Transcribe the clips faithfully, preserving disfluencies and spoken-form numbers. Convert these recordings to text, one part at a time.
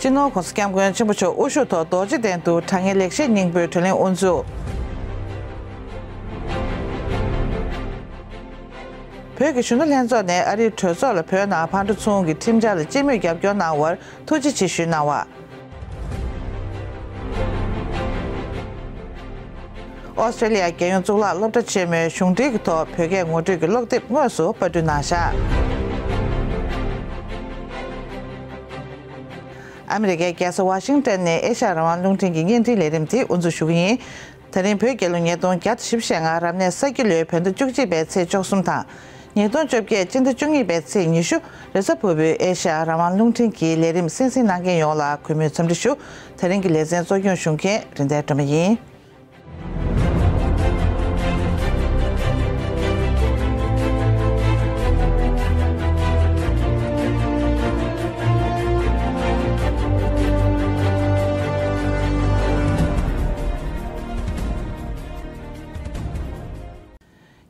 སྤྱི་ནོར་༸གོང་ས་༸སྐྱབས་མགོན་ཆེན་པོ་མཆོག་དབུ་བཞུགས་ཐོག་རྡོ་རྗེ་གདན་དུ་དྲ་བརྙན་ལེགས་བཤད་སྙིང་པོའི་བགྲོ་གླེང་དབུ་འཛུགས། བོད་ཀྱི་གཞོན་ནུ་ལྷན་ཚོགས་ནས་ཨ་རིའི་གྲོས་ཚོགས་ལ་བོད་ནང་ཕར་འགྲོ་ཚུར་འོང་གི་ཁྲིམས་འཆར་ལ་སྤྱི་མོས་རྒྱབ་སྐྱོར་གནང་བར་ཐུགས་རྗེ་ཆེ་ཞུས་གནང་བ། ཨོ་སི་ཀྲེ་ལི་ཡ་རྒྱལ་ཡོངས་གཙུག་ལག་སློབ་གྲྭ་ཆེན་མོའི་གཞུང་འབྲེལ་གྱི་ཐོག་བོད་སྐད་ངོ་སྤྲོད་ཀྱི་ཀློག་དེབ་དངོས་སུ་པར་སྐྲུན་གནང་བཞག། ཨ་མི་རི་ཀའི་རྒྱལ་ས་ཝ་ཤིང་ཏན་ནས་ཨེ་ཤ་ཡ་རང་དབང་རླུང་འཕྲིན་གྱི་བརྙན་འཕྲིན་ལས་རིམ་དེ་དབུ་འཛུགས་ཞུ་གི་ཡིན། ད་རིང་བོད་རྒྱལ་ལོ་ཉིས་སྟོང་བརྒྱ་དང་བཞི་བཅུ་ཞེ་ལྔ་རབ་གནས་ས་ཁྱི་ལོའི་བོད་ཟླ་བཅུ་གཅིག་པའི་ཚེས་བཅུ་གསུམ་དང་། ཉིས་སྟོང་བཅོ་བརྒྱད་སྤྱི་ཟླ་བཅུ་གཉིས་པའི་ཚེས་ཉི་ཤུ་རེས་གཟའ་ཕུར་བུའི་ཨེ་ཤ་ཡ་རང་དབང་རླུང་འཕྲིན་གྱི་ལས་རིམ་གསན་གཟིགས་གནང་མཁན་ཡོངས་ལ་གུས་མོས་འཚམས་འདྲི་ཞུ། ད་རིང་གི་ལེ་ཚན་གཙོ་སྐྱོང་ཞུ་མཁན་རིན་ལྡན་སྒྲོལ་མ་ཡིན།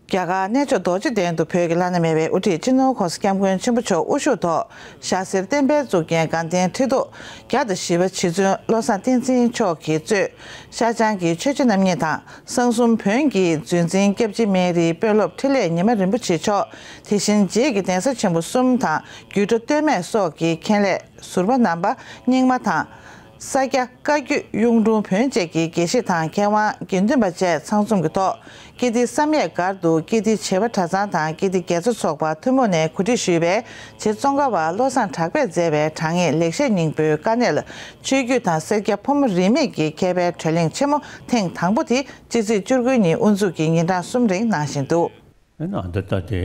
རྒྱ་གར་གནས་མཆོག་རྡོ་རྗེ་གདན་དུ་བོད་ཀྱི་བླ་ན་མེད་པའི་དབུ་ཁྲིད་སྤྱི་ནོར་༸གོང་ས་༸སྐྱབས་མགོན་ཆེན་པོ་མཆོག་དབུ་བཞུགས་ཐོག་ཞྭ་སེར་བསྟན་པའི་གཙུག་རྒྱན་དགའ་ལྡན་ཁྲི་ཐོག་བརྒྱ་དང་བཞི་པ་རྗེ་བཙུན་བློ་བཟང་བསྟན་འཛིན་མཆོག་གིས་གཙོས་ཤར་བྱང་གི་ཆོས་བྱེད་རྣམ་གཉིས་དང་གསང་གསུམ་བོན་གྱི་མཛོད་འཛིན་སྐྱབས་རྗེ་སྨན་རིའི་དཔོན་སློབ་འཕྲིན་ལས་ཉི་མ་རིན་པོ་ཆེ་མཆོག་དེ་བཞིན་རྗེས་ཀྱི་གདན་ས་ཆེན་པོ་གསུམ་དང་རྒྱུད་གྲྭ་སྟོད་སྨད་སོགས་ཀྱི་མཁན་ལས་ཟུར་པ་རྣམ་པ་རྙིང་མ་དང་། ས་སྐྱ་བཀའ་བརྒྱུད་གཡུང་དྲུང་བོན་བཅས་ཀྱི་དགེ་བཤེས་དང་མཁས་དབང་དགེ་འདུན་པ་བཅས་ཚང་འཛོམས་ཀྱི་ཐོག་ཀིརྟི་བསམ་ཡས་སྒར་དུ་ཀིརྟི་བྱེས་པ་གྲྭ་ཚང་དང་ཀིརྟི་དགེ་རྩ་ཚོགས་པ་ཐུན་མོང་ནས་གོ་སྒྲིག་ཞུས་པའི་རྗེ་ཙོང་ཁ་པ་བློ་བཟང་གྲགས་པས་མཛད་པའི་དྲ་བརྙན་ལེགས་བཤད་སྙིང་པོའི་དཀའ་གནད་ལ་ཆོས་བརྒྱུད་དང་སེར་སྐྱ་ཕོ་མོ་རིས་མེད་ཀྱི་མཁས་པའི་བགྲོ་གླེང་ཆེན་མོ་ཐེངས་དང་པོ་དེ་སྤྱི་ཚེས་བཅུ་དགུ་ཉིན་དབུ་འཛུགས་ཀྱིས་ཉིན་གྲངས་གསུམ་རིང་གནང་བཞིན་འདུག། ཨེ་ན་འདི་ལྟ་སྟེ་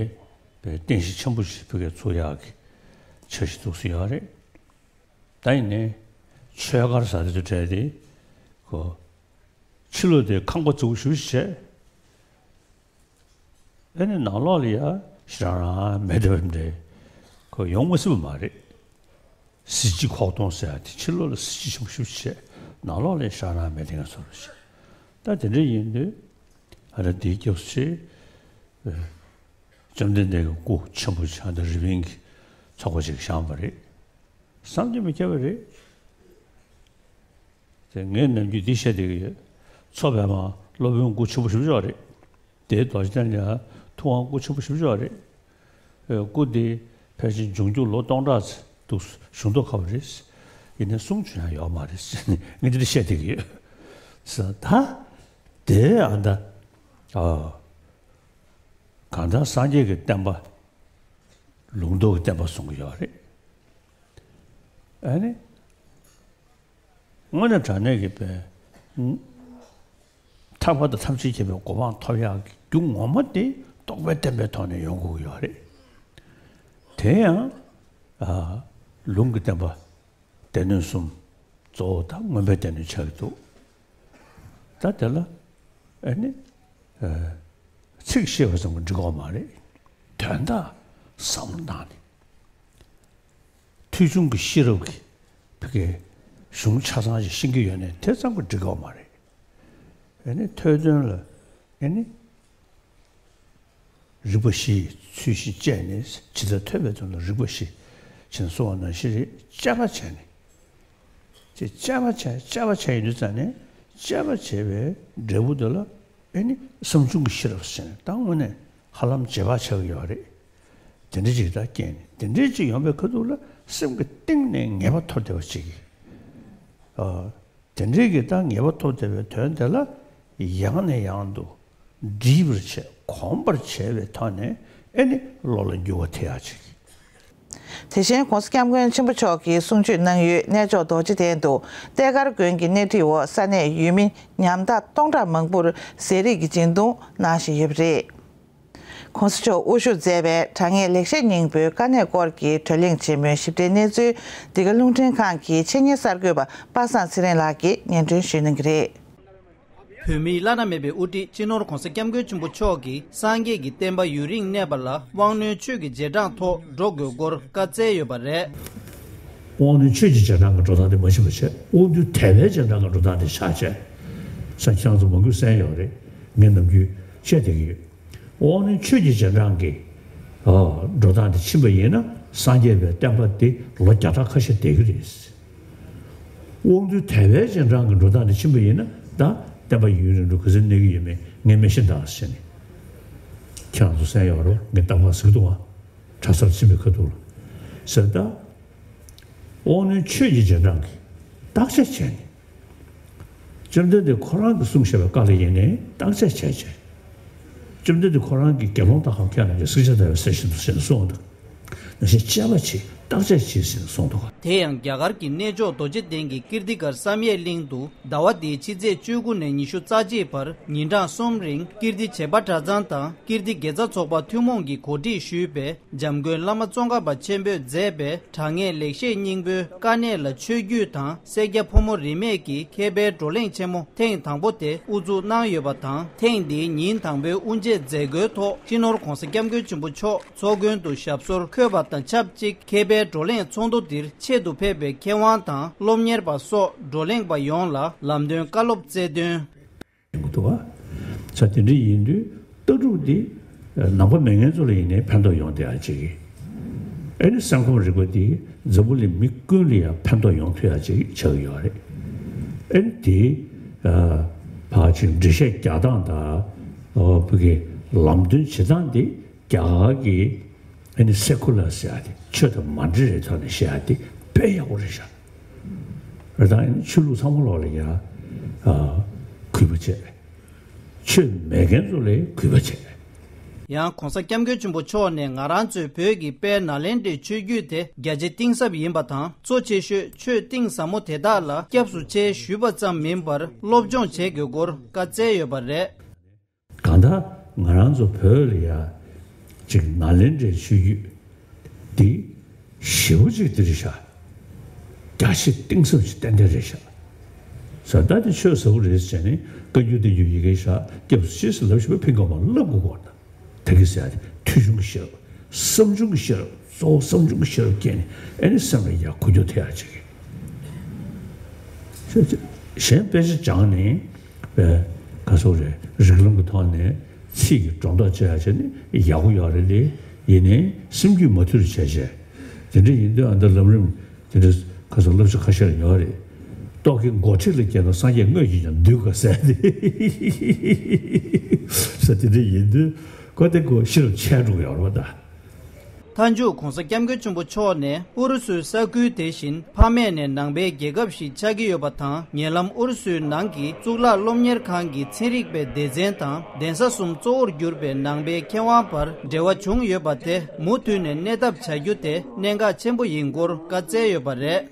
རྟེན་གཞི་ཆེན་པོ་ཞིག་ཕ་གིར་ཚུགས་ཡག་གི་འཆར་གཞི་འདུག་སེ་ཡོད་རེད། ད་ཡིན་ནའི་ཆོས་སྒར་ཟེར་དེ་ཚོ་གྲས་དེ་ཁོ་ཕྱི་ལོགས་དེ་ཁང་པ་བཙུགས་ཞུ་བྱས། ཨེ་ནི་ནང་ལོགས་ལ་ཡ་ཞེ་དྲག་རང་མེད་དེ་འདྲ་ཁོ་ཡོང་མ་སྲིད་པ་མ་རེད། གཟི་བརྗིད་ཁོག་སྟོང་ཟེར་ཡ་དེ་ཕྱི་ལོགས་ལ་གཟི་བརྗིད་ཆེན་པོ་ཞེ་པོ་ཅིག་བྱས། ནང་ལོགས་ལ་ཡ་ཞེ་དྲག་རང་མེད་དེ་ངས་ཚོར་བ་ཞིག། ད་དེ་འདྲ་ཡིན་དུས་ཨ་ད་དེའི་སྐབས་སུ་ཆེ་བཅོམ་ལྡན་འདས་ཀྱི་སྐུ་ཆེན་པོ་ཅིག་ཨ་ད་རི་པིན་གྱི་ཚོགས་པ་ཅིག་བཞེངས་པ་རེད། བསམ་གྱིས་མི་ཁྱབ་པ་རེད། དེ་ངས་ནམ་རྒྱུན་འདི་བཤད་བསྡད་ཀྱི་ཡོད། མཚོ་པདྨ་སློབ་དཔོན་སྐུ་ཆེན་པོ་ཞེ་པོ་ཅིག་རེད། དེའི་རྡོ་རྗེ་གདན་ལ་ཐུབ་དབང་སྐུ་ཆེན་པོ་ཞེ་པོ་ཅིག་རེད། ཨེ་སྐུ་དེ་ཕལ་ཆེར་འབྱུང་འགྱུར་ལོ་སྟོང་ཕྲག་ཙམ་འདུག་བཞུགས་མདོག་ཁ་པོ་རེད། ཡིན་ནའི་གསུང་བྱུང་ཡང་ཡོད་མ་རེད། ངས་འདི་འདྲ་བཤད་བསྡད་ཀྱི་ཡོད། ས་ད་དེ་ཨ་ད་ཨ་གང་ལྟར་སངས་རྒྱས་ཀྱི་བསྟན་པ་ལུང་རྟོགས་ཀྱི་བསྟན་པ་གསུང་གི་ཡོད་རེད། ཨ་ནི། དངོས་གནས་དྲང་གནས་ཀྱི་པའི་ཐར་པ་དང་ཐམས་ཅད་མཁྱེན་པའི་གོ་འཕང་ཐོབ་ཡག་གི་རྒྱུ་ངོ་མ་དེ་རྟོགས་པའི་བསྟན་པའི་ཐོག་ནས་ཡོང་དགོས་ཀྱི་ཡོད་རེད། དེ་ཡང་ཨ་ལུང་གི་བསྟན་པ་སྡེ་སྣོད་གསུམ་གཙོ་བོ་དང་མངོན་པའི་སྡེ་སྣོད་ཆགས་ཀྱི་འདུག། ད་དེ་ལ་ཨ་ནི་ཨ་ཚིག་ཤེས་པ་ཙམ་གྱིས་འགྲིག་གི་མ་རེད། དོན་དག་བསམ་བློ་བཏང་ནས། ཐོས་བྱུང་གི་ཤེས་རབ་ཀྱི་ཕ་གི་གཞུང་ཆ་ཚང་ཞིག་ཤེས་ཀྱི་ཡོད་ནའི་དེ་ཙམ་གྱིས་འགྲིག་གི་མ་རེད། ཨ་ནི་ཐོས་དོན་ལ་ཨ་ནི་རིག་པ་བཞི་ཡིས་ཚུལ་བཞིན་དཔྱད་ནས་ཇི་ལྟར་ཐོས་པའི་དོན་ལ་རིག་པ་བཞི་ཞེས་གསུངས་པ་ནང་བཞིན་རེད། དཔྱད་པ་བྱས་ནས། དེ་དཔྱད་པ་བྱས་དཔྱད་པ་བྱས་ཡོང་དུས་ཙམ་ནས་དཔྱད་པ་བྱས་པའི་འབྲས་བུ་དེ་ལ་ཨེ་ནི་བསམ་བྱུང་གི་ཤེས་རབ་ཟེར་ནས་ད་དངོས་གནས་ཧ་ལམ་རྗེས་དཔག་ཆགས་ཀྱི་ཡོད་རེད། དེ་འདྲ་ཅིག་ད་སྐྱེས་ནས་དེ་འདྲ་ཅིག་ཡོང་པའི་ཁ་ཐུག་ལ་སེམས་ཀྱི་གཏིང་ནས་ངེས་པ་ཐོབ་བསྡད་པ་ཅིག་གིས། ཨ། དེ་འདྲའི་གི་ད་ངེས་པ་ཐོབ་བསྡད་པའི་དོན་དེ་ལ་ཡང་ནས་ཡང་དུ་འདྲིས་པར་བྱས་གོམས་པར་བྱས་པའི་ཐོག་ནས་ཨེ་ནི་བློ་ལ་འགྱུར་བ་ཐེབས་ཡག་ཅིག། དེ་བཞིན་༸གོང་ས་༸སྐྱབས་མགོན་ཆེན་པོ་མཆོག་གིས་གསུང་ཆོས་གནང་ཡུལ་གནས་མཆོག་རྡོ་རྗེ་གདན་དུ་གཏེར་སྒར་དགོན་གྱི་སྣེ་ཁྲིད་འོག་ས་གནས་ཡུལ་མི་ཉམ་ཐག་སྟོང་ཕྲག་མང་པོར་ཟས་རིགས་ཀྱི་སྦྱིན་གཏོང་གནང་བཞིན་ཡོད་པ་རེད། ༸གོང་ས་མཆོག་དབུ་བཞུགས་མཛད་པའི་དྲ་བརྙན་ལེགས་བཤད་སྙིང་པོའི་དཀའ་གནད་སྐོར་གྱི་བགྲོ་གླེང་ཆེན་མོའི་ཞིབ་ཕྲའི་གནས་ཚུལ་འདི་ག་རླུང་འཕྲིན་ཁང་གི་ཆེད་གཉེར་གསར་འགོད་པ་པ་སངས་ཚེ་རིང་ལགས་ཀྱིས་སྙན་སྒྲོན་ཞུ་གནང་གི་རེད། བོད་མིའི་བླ་ན་མེད་པའི་དབུ་ཁྲིད་སྤྱི་ནོར་༸གོང་ས་༸སྐྱབས་མགོན་ཆེན་པོ་མཆོག་གིས་སངས་རྒྱས་ཀྱི་བསྟན་པ་ཡུན་རིང་གནས་པ་ལ་དབང་རྣོན་ཆོས་ཀྱི་རྗེས་འབྲང་ཐོག་འགྲོ་དགོས་སྐོར་བཀའ་སྩལ་ཡོད་པ་རེད། དབང་རྣོན་ཆོས་ཀྱི་རྗེས་འབྲང་གི་འགྲོ་སྟངས་དེ་མ་ཕྱིན་པ་བྱས། དབང་རྟུལ་དད་པའི་རྗེས་འབྲང་གི་འགྲོ་སྟངས་དེ་ཆགས་བྱས། ས་ཁྱེད་རང་ཚོ་མང་པོས་གསན་ཡོད་རེད། ངས་ནམ་རྒྱུན་བཤད་བསྡད་ཀྱི་ཡོད། དབང་རྣོན་ཆོས་ཀྱི་རྗེས་འབྲང་གི་ཨ་འགྲོ་སྟངས་དེ་ཕྱིན་པ་ཡིན་ན་སངས་རྒྱས་པའི་བསྟན་པ་དེ་ལོ་བརྒྱ་ཕྲག་ཁ་ཤས་བསྡད་ཀྱི་རེད། དབང་འདུས་དད་པའི་རྗེས་འབྲང་གི་འགྲོ་སྟངས་དེ་ཕྱིན་པ་ཡིན་ན། ད་བསྟན་པ་ཡུན་རིང་དུ་ག་ཚོད་གནས་ཀྱི་ཡོད་མེད་ངས་མི་ཤེས་ད་ཟེར་ནས། ཁྱེད་རང་ཚོ་གསན་ཡོད་རོགས། ངས་རྟག་པར་ཟེར་གྱི་འདུག་བ། གྲྭ་སར་ཕྱིན་པའི་ཁ་ཐུག་ལ་ཟེར། ད་དབང་རྣོན་ཆོས་ཀྱི་རྗེས་འབྲང་གིས་བརྟག་དཔྱད་བྱས་ནས། བཅོམ་ལྡན་འདས་ཁོ་རང་གིས་གསུངས་བཞག་པའི་བཀའ་ལ་ཡིན་ནའི་བརྟག་དཔྱད་བྱས་བྱས། བཅོམ་ལྡན་འདས་ཁོ་རང་གིས་དགེ་སློང་དག་གམ་མཁས་པ་རྣམས་ཀྱིས་བསྲེག་བཅད་བརྡར་བའི་གསེར་བཞིན་དུ་ཟེར་ནས་གསུངས་འདུག་ནང་བཞིན་དཔྱད་པ་བྱེད། བརྟག་དཔྱད་བྱེད་ཟེར་ནས་གསུངས་འདུག་དེ་ཡང་རྒྱ་གར་གྱི་གནས་མཆོག་རྡོ་རྗེ་གདན་གྱི་ཀིརྟི་དཀར་བསམ་ཡས་གླིང་དུ་ཟླ་བ་འདིའི་ཕྱི་ཚེས་བཅུ་དགུ་ནས་ཉི་ཤུ་རྩ་གཅིག་བར་ཉིན་གྲངས་གསུམ་རིང་ཀིརྟི་བྱེས་པ་གྲྭ་ཚང་དང་ཀིརྟི་དགེ་རྩ་ཚོགས་པ་ཐུན་མོང་གིས་གོ་སྒྲིག་ཞུས་པའི་འཇམ་མགོན་བླ་མ་ཙོང་ཁ་པ་ཆེན་པོས་མཛད་པའི་དྲང་ངེས་ལེགས་བཤད་སྙིང་པོའི་དཀའ་གནད་ལ་ཆོས་བརྒྱུད་དང་སེར་སྐྱ་ཕོ་མོ་རིས་མེད་ཀྱི་མཁས་པའི་བགྲོ་གླེང་ཆེན་མོ་ཐེངས་དང་པོ་དེ་དབུ་འཛུགས་གནང་ཡོད་པ་དང་། ཐེངས་འདིའི་ཉིན་དང་པོའི་དབུ་འབྱེད་མཛད་སྒོའི་ཐོག་སྤྱི་ནོར་༧གོང་ས་༧སྐྱབས་མགོན་ཆེན་པོ་མཆོག་ཚོགས་མགོན་དུ་ཞབས་སོར་འཁོད་པ་དང་ཆབས་ཅིག་མཁས་པའི་བགྲོ་གླེང་ཚོགས་འདུ་འདིར་ཆེད་དུ་ཕེབས་པའི་མཁས་དབང་དང་སློབ་གཉེར་པ་སོགས་བགྲོ་གླེང་པ་ཡོངས་ལ་ལམ་སྟོན་བཀའ་སློབ་སྩལ་དོན། ཡོང་གི་འདུག་བ། ས་དེ་འདྲ་ཡིན་དུས་ལྟ་གྲུབ་འདི་ནང་པ་མེད་མཁན་ཚོ་ལ་ཡིན་ནའི་ཕན་ཐོགས་ཡོང་བསྡད་ཡ་ཅིག་ཨེ་ནི་སེམས་ཁམས་རིག་པ་འདི་འཛམ་བུ་གླིང་མི་ཀུན་ལ་ཡང་ཕན་ཐོགས་ཡོང་ཐུབ་ཡ་ཅིག་ཆགས་ཀྱི་ཡོད་རེད། ཨེ་ནི་དེ་ཕར་ཅིག་འགྲེལ་བཤད་རྒྱག་སྟངས་དང་བོད་ཀྱི་ལམ་སྟོན་བྱེད་སྟངས་འདི་རྒྱ་གར་གྱི་ཨེ་ནི་སེ་ཁུ་ལར་ཟེར་ཡ་དེ་ཆོས་དང་མ་འབྲེལ་བའི་ཐོག་ནས་བཤད་ཡ་དེ་དཔེ་ཡག་པོ་རེད་ཤག་རེད། ད་ཡིན་ཆོས་ལུགས་ཚང་མ་ལོག་ལ་ཡ་ཨ་གུས་པ་བྱས། ཆོས་མེད་མཁན་ཚོ་ལ་གུས་པ་བྱས། ཡང་༧གོང་ས་༧སྐྱབས་མགོན་ཆེན་པོ་མཆོག་ནས་ང་རང་ཚོའི་བོད་ཀྱི་དཔལ་ནཱ་ལེནྡྲའི་ཆོས་བརྒྱུད་དེ་རྒྱ་ཆེ་གཏིང་ཟབ་ཡིན་པ་དང་གཙོ་ཆེ་ཤོས་ཆོས་གཏིང་ཟབ་མོ་དེ་དག་ལ་སྐྱབས་སུ་མཆི་ཞུས་པ་ཙམ་མིན་པར་སློབ་སྦྱོང་བྱེད་དགོས་སྐོར་བཀའ་སྩལ་ཡོད་པ་རེད། གང་ལྟར་ང་རང་ཚོ་བོད་ལ་ཡ་ཅིག་ནཱ་ལེནྡྲའི་ཆོས་བརྒྱུད་འདི་ཞེ་པོ་ཅིག་འདི་རེད་ཤག་རྒྱ་ཆེ་གཏིང་ཟབ་ཅིག་ཏན་ཏན་རེད་ཤག་ས་ད་དེ་ཆོས་ཟབ་པོ་རེད་ཟེར་ནས་བཀའ་འགྱུར་བསྟན་འགྱུར་ཡི་གེ་བཞག་སྐྱབས་སུ་མཆི་ཟེར་ལབ་ཞིག་པ་ཕིང་གོ་མ་ལབ་དགོས་གོ་ན། ད་གི་ཟེར་ཡ་དེ་ཐོས་བྱུང་གི་ཤེས་རབ། བསམ་བྱུང་གི་ཤེས་རབ། གཙོ་བོ་བསམ་བྱུང་གི་ཤེས་རབ་སྐྱེས་ནས་ཨེ་ནི་སེམས་ལ་ཡ་གོ་རྒྱུ་ཐེབས་ཡ་ཅིག་གི། གཞན་དཔེ་ཆ་སྦྱངས་ནས་པའི་ག་སོག་རེད། རིགས་ལམ་གྱི་ཐོག་ནས་ཚིག་གི་སྒྲོ་འདོགས་བཅད་ཡ་བྱས་ནས་ཡག་པོ་ཡོད་རེད་དེ། ཡིན་ནའི་སེམས་རྒྱུད་མ་ཐུལ་བྱས་བྱས། དེ་འདྲ་ཡིན་དུས་ཨ་ད་ལམ་རིམ་དེ་འདྲ་ག་སོག་བསླབ་བྱ་ཁ་ཤས་ཡོད་རེད། རྟོག་གེ་མགོ་ཁྲིད་ལ་སྐྱེས་ན་སངས་རྒྱས་དངོས་ཀྱིས་ཀྱང་འདུལ་དགོས་ཟེར་ཏེ། ས་དེ་འདྲ་ཡིན་དུས་ཁོ་དེ་ཁོ་ཤེས་རབ་ཆད་འགྲོ་གི་ཡོད་རེད་པ་ད། མཐའ་མཇུག་༧གོང་ས་༧སྐྱབས་མགོན་ཆེན་པོ་མཆོག་ནས་ཨུ་རུ་སུའི་ས་ཁུལ་དེ་བཞིན་ཕ་མེས་ནས་ནང་པའི་རྒྱལ་ཁབ་ཞིག་ཆགས་ཀྱི་ཡོད་པ་དང་ཉེ་ལམ་ཨུ་རུ་སུའི་ནང་གི་གཙུག་ལག་སློབ་གཉེར་ཁང་གི་ཚན་རིག་པའི་སྡེ་ཚན་དང་གདན་ས་གསུམ་གཙོ་བོར་གྱུར་པའི་ནང་པའི་མཁས་དབང་བར་འབྲེལ་བ་བྱུང་ཡོད་པ་དེ་མུ་མཐུད་ནས་གནས་ཐབས་བྱ་རྒྱུ་དེ་གནད་འགག་ཆེན་པོ་ཡིན་སྐོར་བཀའ་སྩལ་ཡོད་པ་རེད།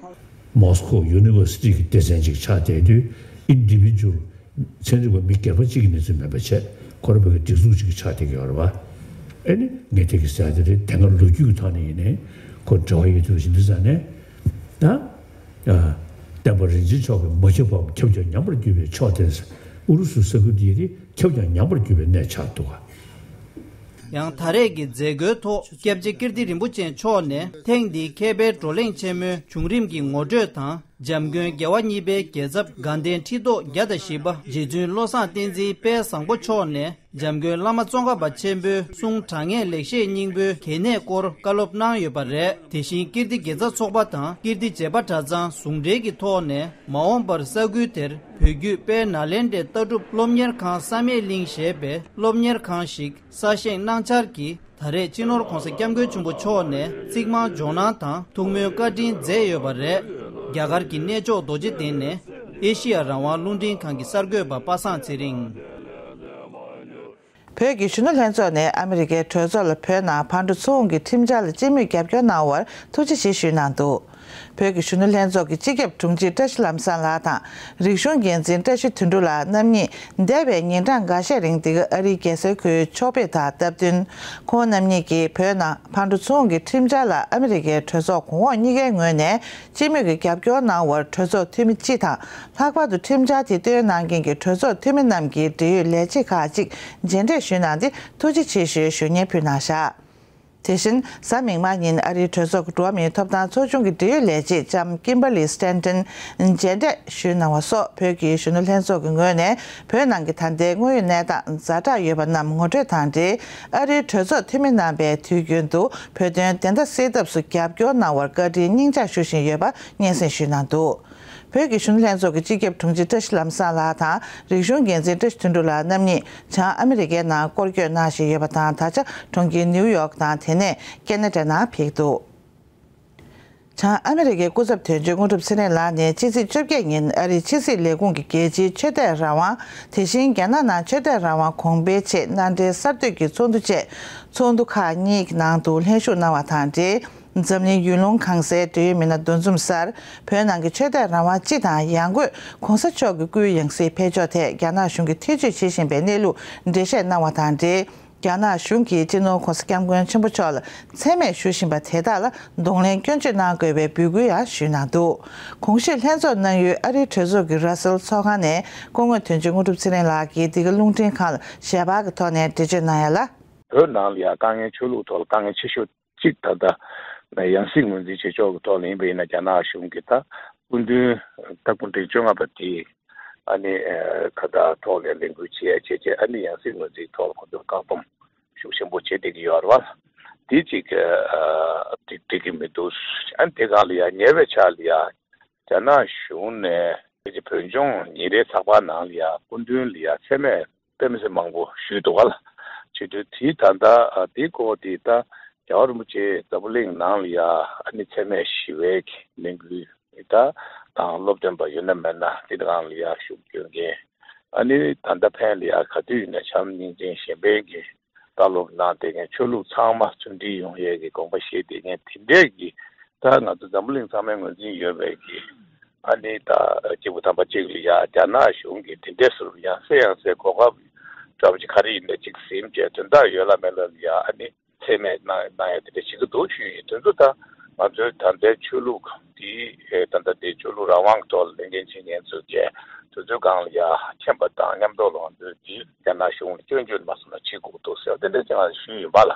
མོ་སི་ཁོ་ཡུ་ནི་ཝར་སི་ཊི་གི་སྡེ་ཚན་ཅིག་ཆགས་བསྡད་དུས་ཨིན་ཌི་བི་ཇུ་ཨལ་ཚན་རིག་པ་མི་སྒེར་པ་གཅིག་གི་གནས་ཚུལ་མིན་པ་བྱས་ཁོ་རང་བོད་ཀྱི་སྒྲིག་འཛུགས་གཅིག་གི་ཆགས་བསྡད་ཀྱི་ཡོད་རེད་པ། ཨེ་ནི་ངས་དེ་གི་ཟེར་དེ་རེད། དེ་སྔ་ལོ་རྒྱུས་ཀྱི་ཐོག་ནས་ཡིན་ནའི་ཁོ་འབྲེལ་བ་ཡོད་དུས་ཞིག་འདི་ཟ་ནས་ད་ཨ་བསྟན་པ་རིན་ཆེན་མཆོག་གི་མ་ཁྱབ་པའམ་ཁྱབ་ཀྱང་ཉམས་པར་གྱུར་པའི་ཕྱོགས་དེ་ཨུ་རུ་སུའི་ས་ཁུལ་འདི་ཡི་ཁྱབ་ཀྱང་ཉམས་པར་གྱུར་པའི་གནས་ཆགས་འདུག་ག་ཡང་ད་རེས་ཀྱི་མཛད་སྒོའི་ཐོག་སྐྱབས་རྗེ་ཀིརྟི་རིན་པོ་ཆེ་མཆོག་ནས་ཐེངས་འདིའི་མཁས་པའི་བགྲོ་གླེང་ཆེན་མོའི་བྱུང་རིམ་གྱི་ངོ་སྤྲོད་དང་། འཇམ་མགོན་རྒྱལ་བ་གཉིས་པའི་རྒྱལ་ཚབ་དགའ་ལྡན་ཁྲི་ཐོག་བརྒྱ་དང་བཞི་པ་རྗེ་བཙུན་བློ་བཟང་བསྟན་འཛིན་དཔལ་བཟང་པོ་མཆོག་ནས་འཇམ་མགོན་བླ་མ་ཙོང་ཁ་པ་ཆེན་པོའི་གསུང་དྲང་ངེས་ལེགས་བཤད་སྙིང་པོའི་གལ་གནད་སྐོར་བཀའ་སློབ་གནང་ཡོད་པ་རེད། དེ་བཞིན་ཀིརྟི་དགེ་རྩ་ཚོགས་པ་དང་ཀིརྟི་བྱེས་པ་གྲྭ་ཚང་ཟུང་འབྲེལ་གྱི་ཐོག་ནས་མ་འོངས་པར་ས་ཁུལ་དེར་བོད་བརྒྱུད་དཔལ་ནཱ་ལེནྡྲའི་ལྟ་གྲུབ་སློབ་གཉེར་ཁང་བསམ་ཡས་གླིང་ཞེས་པའི་སློབ་གཉེར་ཁང་ཞིག་གསར་བཞེངས་གནང་འཆར་གྱིས། ད་རེས་སྤྱི་ནོར་༧གོང་ས་༧སྐྱབས་མགོན་ཆེན་པོ་མཆོག་ནས་གཙིགས་མང་འཇོག་གནང་དང་ཐུགས་སྨོན་བཀའ་དྲིན་མཛད་ཡོད་པ་རེད། རྒྱ་གར་གྱི་གནས་མཆོག་རྡོ་རྗེ་གདན་ནས་ཨེ་ཤི་ཡ་རང་དབང་རླུང་འཕྲིན་ཁང་གི་གསར་འགོད་པ་པ་སངས་ཚེ་རིང་། བོད་ཀྱི་གཞོན་ནུ་ལྷན་ཚོགས་ནས་ཨ་མི་རི་ཀའི་གྲོས་ཚོགས་ལ་བོད་ནང་ཕར་འགྲོ་ཚུར་འོང་གི་ཁྲིམས་འཆར་ལ་སྤྱི་མོས་རྒྱབ་སྐྱོར་གནང་བར་ཐུགས་རྗེ་ཆེ་ཞུས་གནང་འདུག་བོད་ཀྱི་གཞོན་ནུ་ལྷན་ཚོགས་ཀྱི་སྤྱི་ཁྱབ་དྲུང་ཆེ་བཀྲ་ཤིས་ལམ་བཟང་ལགས་དང་། རིག་གཞུང་འགན་འཛིན་བཀྲ་ཤིས་དོན་གྲུབ་ལགས་རྣམ་གཉིས་འདས་པའི་ཉིན་གྲངས་འགའ་ཤས་རིང་འདི་ག་ཨ་རིའི་རྒྱལ་སའི་ཁུལ་ཕྱོགས་ཕེབས་དང་སྟབས་བསྟུན། ཁོང་རྣམ་གཉིས་ཀྱིས་བོད་ནང་ཕར་འགྲོ་ཚུར་འོང་གི་ཁྲིམས་འཆར་ལ་ཨ་མི་རི་ཀའི་གྲོས་ཚོགས་གོང་འོག་གཉིས་ཀའི་ངོས་ནས་སྤྱི་མོས་ཀྱི་རྒྱབ་སྐྱོར་གནང་བར་གྲོས་ཚོགས་འཐུས་མི་སྤྱི་དང་། ལྷག་པར་དུ་ཁྲིམས་འཆར་དེ་བཏོན་གནང་མཁན་གྱི་གྲོས་ཚོགས་འཐུས་མི་རྣམས་ཀྱི་འབྲེལ་ཡོད་ལས་བྱེད་ཁག་ཅིག་མཇལ་འཕྲད་ཞུས་གནང་སྟེ་ཐུགས་རྗེ་ཆེ་ཞུའི་ཞུ་སྙན་ཕུལ་གནང་བཞག་དེ་བཞིན་གཟའ་མིག་དམར་ཉིན་ཨ་རིའི་གྲོས་ཚོགས་ཀྱི་འགྲོ་བ་མིའི་ཐོབ་ཐང་ཚོགས་ཆུང་གི་འབྲེལ་ཡོད་ལས་བྱེད་ལྕམ་ཀིམ་པར་ལི་སི་ཊན་ཊོན་མཇལ་འཕྲད་ཞུས་གནང་བ་སོགས་བོད་ཀྱི་གཞོན་ནུ་ལྷན་ཚོགས་ཀྱི་ངོས་ནས་བོད་ནང་གི་ད་ལྟའི་དངོས་ཡོད་གནས་སྟངས་ཛ་དྲག་ཡོད་པ་རྣམས་ངོ་སྤྲོད་དང་འབྲེལ་ཨ་རིའི་གྲོས་ཚོགས་འཐུས་མི་རྣམ་པས་དུས་རྒྱུན་དུ་བོད་དོན་བདེན་མཐའ་གསལ་ཐབས་སུ་རྒྱབ་སྐྱོར་གནང་བར་བཀའ་དྲིན་སྙིང་བཅངས་ཞུ་བཞིན་ཡོད་པ་སྙན་སེང་ཞུས་གནང་འདུག་བོད་ཀྱི་གཞོན་ནུ་ལྷན་ཚོགས་ཀྱི་སྤྱི་ཁྱབ་དྲུང་ཆེ་བཀྲ་ཤིས་ལམ་བཟང་ལགས་དང་རིག་གཞུང་འགན་འཛིན་བཀྲ་ཤིས་དོན་གྲུབ་ལགས་རྣམ་གཉིས་བྱང་ཨ་མི་རི་ཀའི་ནང་སྐོར་སྐྱོད་གནང་བཞིན་ཡོད་པ་དང་། ད་ཆ་གྲོང་ཁྱེར་ནིའུ་ཡོག་དང་དེ་ནས་ཀེ་ན་ཌ་ནང་ཕེབས་འདུག་བྱང་ཨ་མི་རི་ཀའི་སྐུ་ཚབ་དོན་གཅོད་དངོས་གྲུབ་ཚེ་རིང་ལགས་ནས་ཕྱི་ཚེས་བཅོ་བརྒྱད་ཉིན་ཨ་རིའི་ཕྱི་སྲིད་ལས་ཁུངས་ཀྱི་རྒྱལ་སྤྱིའི་ཆོས་དད་རང་དབང་། དེ་བཞིན་རྒྱ་ནག་ནང་ཆོས་དད་རང་དབང་གོང་འཕེལ་ཆེད་མནའ་འབྲེལ་གསར་གཏོད་ཀྱི་ཚོགས་འདུ་བཅས་ཚོགས་འདུ་ཁག་གཉིས་ཀྱི་ནང་དུ་ལྷན་ཞུགས་གནང་བ་དང་འབྲེལ། འཛམ་གླིང་ཡུལ་ལུང་གང་སའི་འབྲེལ་ཡོད་མི་སྣ་འདུ་འཛོམས་སར་བོད་ནང་གི་ཆོས་དད་རང་དབང་སྤྱི་དང་ཡང་སྒོས་༸གོང་ས་མཆོག་གི་སྐུའི་ཡང་སྲིད་ཕེབས་ཕྱོགས་ཐད་རྒྱ་ནག་གཞུང་གིས་ཐེ་བྱུས་བྱེད་བཞིན་པའི་གནས་ལུགས་འགྲེལ་བཤད་གནང་བ་དང་འབྲེལ། རྒྱ་ནག་གཞུང་གིས་སྤྱི་ནོར་༸གོང་ས་༸སྐྱབས་མགོན་ཆེན་པོ་མཆོག་ལ་མཚན་སྨད་ཞུ་བཞིན་པ་དེ་དག་ལ་གདོང་ལེན་སྐྱོན་བརྗོད་གནང་དགོས་པའི་འབོད་སྐུལ་ཡང་ཞུས་གནང་འདུག་གོང་ཞུས་ལྷན་ཚོགས་གནང་ཡུལ་ཨ་རིའི་གྲོས་ཚོགས་ཀྱི་ར་སེལ་ཚོགས་ཁང་ནས་སྐུ་ངོ་དོན་གཅོད་དངོས་གྲུབ་ཚེ་རིང་ལགས་ཀྱིས་འདི་ག་རླུང་འཕྲིན་ཁང་ལ་ཞལ་པར་གྱི་ཐོག་ནས་འགྲེལ་བརྗོད་གནང་ཡ་ལ། བོད་ནང་ལ་ཡང་དཀའ་ངལ་ཆོས་ལུགས་ཐོག་ལ་དཀའ་ངལ་ཆེ་ཤོས་གཅིག་ད་ལྟ་ཡང་སྲིད་ངོས་འཛིན་བྱེད་ཕྱོགས་ཀྱི་ཐོག་ལ་ཡིན་པ་ཡིན་ན། རྒྱ་ནག་གཞུང་གིས་ད་སྐུ་མདུན་ད་སྐུ་ཕྲེང་བཅོ་ལྔ་པ་དེ་ཨ་ནི་ཁ་བརྡ་ཐོག་ལ་ལས་འགུལ་བྱེད་ཡ་བྱས་རྗེས་ཨ་ནི་ཡང་སྲིད་ངོས་འཛིན་ཐོག་ལ་ཁོ་ཚོར་བཀག་སྡོམ་ཤུགས་ཆེན་པོ་བྱེད་བསྡད་ཀྱི་ཡོད་རེད་བ། དེ་གཅིག་འགྲིག་འགྲིག་གི་མི་འདུག་ཨ་ནི་དེ་སྒང་ལ་ཡ་ཉེ་བའི་ཆར་ལ་ཡ་རྒྱ་ནག་གཞུང་ནས་བོད་ལྗོངས་ཉིན་རེའི་ཚགས་པར་ནང་ལ་ཡ་སྐུ་མདུན་ལ་ཡ་མཚན་སྨད་དཔེ་མི་སྲིད་མང་པོ་ཞུས་འདུག་ག་ལ། བྱེད་དུས་དེའི་ད་ལྟ་དེའི་སྐོར་དེ་ད་རྒྱལ་བ་རིན་པོ་ཆེ་འཛམ་བུ་གླིང་ནང་ལ་ཡ་ཨ་ནི་མཚན་སྨད་ཞི་བའི་གི་ལས་འགུལ་ད་དང་སློབ་སྟོན་པ་ཡོད་ན་མེད་ན་དེ་སྒང་ལ་ཡ་ཤུགས་སྐྱོན་མཁན། ཨ་ནི་ད་ལྟ་ཕན་ལ་ཡ་ག་དུས་ཡིན་ན་བྱམས་སྙིང་རྗེ་གཞན་ཕན་གྱི་བཀའ་སློབ་གནང་བསྡད་མཁན་ཆོས་ལུགས་ཚང་མ་མཐུན་སྒྲིལ་ཡོང་ཡས་ཀྱི་དགོངས་པ་བཞེས་བསྡད་མཁན་དེ་འདྲས་ཀྱི་ད་ང་ཚོ་འཛམ་བུ་གླིང་ཚང་མའི་ངོས་འཛིན་ཡོད་པའི་གི་ཨ་ནི་ད་སྐྱེས་བུ་དམ་པ་གཅིག་ལ་ཡ་རྒྱ་ནག་གཞུང་གིས་དེ་འདྲས་སུ་ཡང་སེ་ཡང་སེ་གོ་སྐབས་འདྲ་པོ་ཅིག་ག་རེ་ཡིན་ན་ཅིག་ཟིན་བྱས་དོན་དག་ཡོད་ལ་མེད་ལ་ལ་ཡ་ཨ་ནི་མཚན་སྨད་གནང་གནང་ཡ་དེ་འདྲ་བྱེད་ཀྱི་འདུག་ཞུ་ཡིན། དེ་ཚོ་ད་ང་ཚོའི་ད་ལྟའི་ཆོས་ལུགས་འདི་ད་ལྟ་དེ་ཆོས་ལུགས་རང་དབང་གི་ཐོག་ལ་ལས་འགན་བྱེད་མཁན་ཚོས་བྱས་དེ་ཚོའི་སྒང་ལ་ཡ་མཁྱེན་པ་དང་མཉམ་དུ་ལ་ང་ཚོས་འདི་རྒྱ་ནག་གཞུང་ལ་སྐྱོན་བརྗོད་མ་སོང་ན་བྱེད་དགོས་འདུག་ཟེར་བ་དེ་འདྲ་ཅིག་ང་ཞུས་ཡིན་པ་ལ།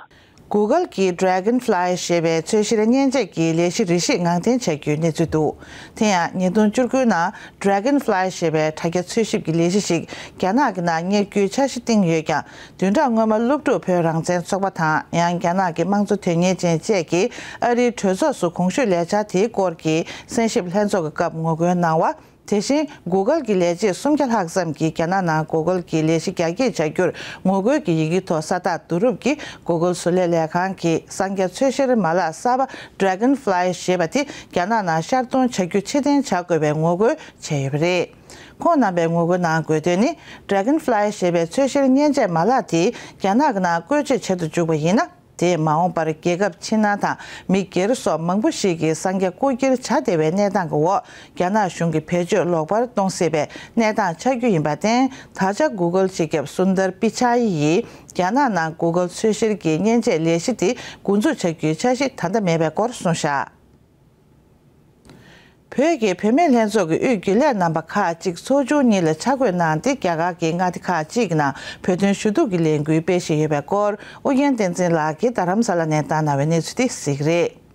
Google་གྱིས་Dragonfly་ཞེས་པའི་འཚོལ་བཤེར་མཉེན་ཆས་ཀྱི་ལས་གཞི་རེ་ཞིག་ངང་འཐེན་བྱ་རྒྱུའི་གནས་ཚུལ་འདུག་དེ་ཡང་ཉིས་སྟོང་བཅུ་དགུ་ནང་Dragonfly་ཞེས་པའི་དྲ་རྒྱ་འཚོལ་ཞིབ་ཀྱི་ལས་གཞི་ཞིག་རྒྱ་ནག་གི་ནང་གཉེར་རྒྱུའི་འཆར་གཞི་བཏིང་ཡོད་ཀྱང་། བདུན་ཕྲག་སྔོན་མ་སློབ་ཕྲུག་བོད་རང་བཙན་ཚོགས་པ་དང་ཡང་རྒྱ་ནག་གི་དམངས་གཙོ་དོན་གཉེར་ཅན་བཅས་ཀྱིས་ཨ་རིའི་གྲོས་ཚོགས་སུ་གོང་ཞུས་ལས་འཆར་དེའི་སྐོར་གྱི་གསན་ཞིབ་ལྷན་ཚོགས་ཀྱི་སྐབས་ངོ་རྒོལ་གནང་བ། དེ་བཞིན་Google་གྱི་ལས་བྱེད་སུམ་བརྒྱ་ལྷག་ཙམ་གྱིས་རྒྱ་ནག་ནང་Google་གྱི་ལས་གཞི་རྒྱ་སྐྱེད་བྱ་རྒྱུར་ངོ་རྒོལ་གྱི་ཡི་གེ་ཐོག་ས་རྟགས་བསྡུ་རུབ་ཀྱིས་Google་བཟོ་ལས་ལས་ཁང་གི་གསང་རྒྱ་འཚོལ་བཤེར་མ་ལག་གསར་པ་Dragonfly་ཞེས་པ་དེ་རྒྱ་ནག་ནང་ཤར་གཏོང་བྱ་རྒྱུ་ཕྱིར་འཐེན་བྱ་དགོས་པའི་ངོ་རྒོལ་བྱས་ཡོད་པ་རེད། ཁོང་རྣམ་པས་ངོ་རྒོལ་གནང་དགོས་དོན་ནི། Dragonfly་ཞེས་པའི་འཚོལ་བཤེར་མཉེན་ཆས་མ་ལག་དེ་རྒྱ་ནག་གི་ནང་བཀོལ་སྤྱོད་བྱེད་དུ་འཇུག་པ་ཡིན་ན། དེས་མ་འོངས་པར་རྒྱལ་ཁབ་ཕྱི་ནང་དང་མི་སྒེར་སོགས་མང་པོ་ཞིག་གི་གསང་རྒྱ་རྐུ་འཁྱེར་བྱ་བདེ་བའི་གནས་སྟངས་ཀྱི་འོག་རྒྱ་ནག་གཞུང་གིས་བེད་སྤྱོད་ལོག་པར་གཏོང་སྲིད་པའི་གནས་སྟངས་ཆགས་རྒྱུ་ཡིན་པར་བརྟེན། ད་ཆ་Google་སྤྱི་ཁྱབ་སུན་དར་པི་ཆའི་ཡིས་རྒྱ་ནག་ནང་Google་འཚོལ་བཤེར་གྱི་མཉེན་ཆས་ལས་གཞི་དེ་འགོ་འཛུགས་བྱ་རྒྱུའི་འཆར་གཞི་ད་ལྟ་མེད་པའི་སྐོར་གསུངས་བཞག་བོད་ཀྱི་བུད་མེད་ལྷན་ཚོགས་ཀྱི་དབུས་རྒྱུན་ལས་རྣམ་པ་ཁག་ཅིག་ཚོགས་ཆུང་གཉིས་ལ་ཆ་བགོས་གནང་སྟེ། རྒྱ་གར་གྱི་མངའ་སྡེ་ཁག་ཅིག་གི་ནང་བོད་དོན་ཞུ་གཏུག་གི་ལས་འགུལ་སྤེལ་བཞིན་ཡོད་པའི་སྐོར། ཨུ་རྒྱན་བསྟན་འཛིན་ལགས་ཀྱིས་རྡ་རམ་ས་ལ་ནས་བཏང་གནང་བའི་གནས་ཚུལ་དེ་གཟིགས་རེད།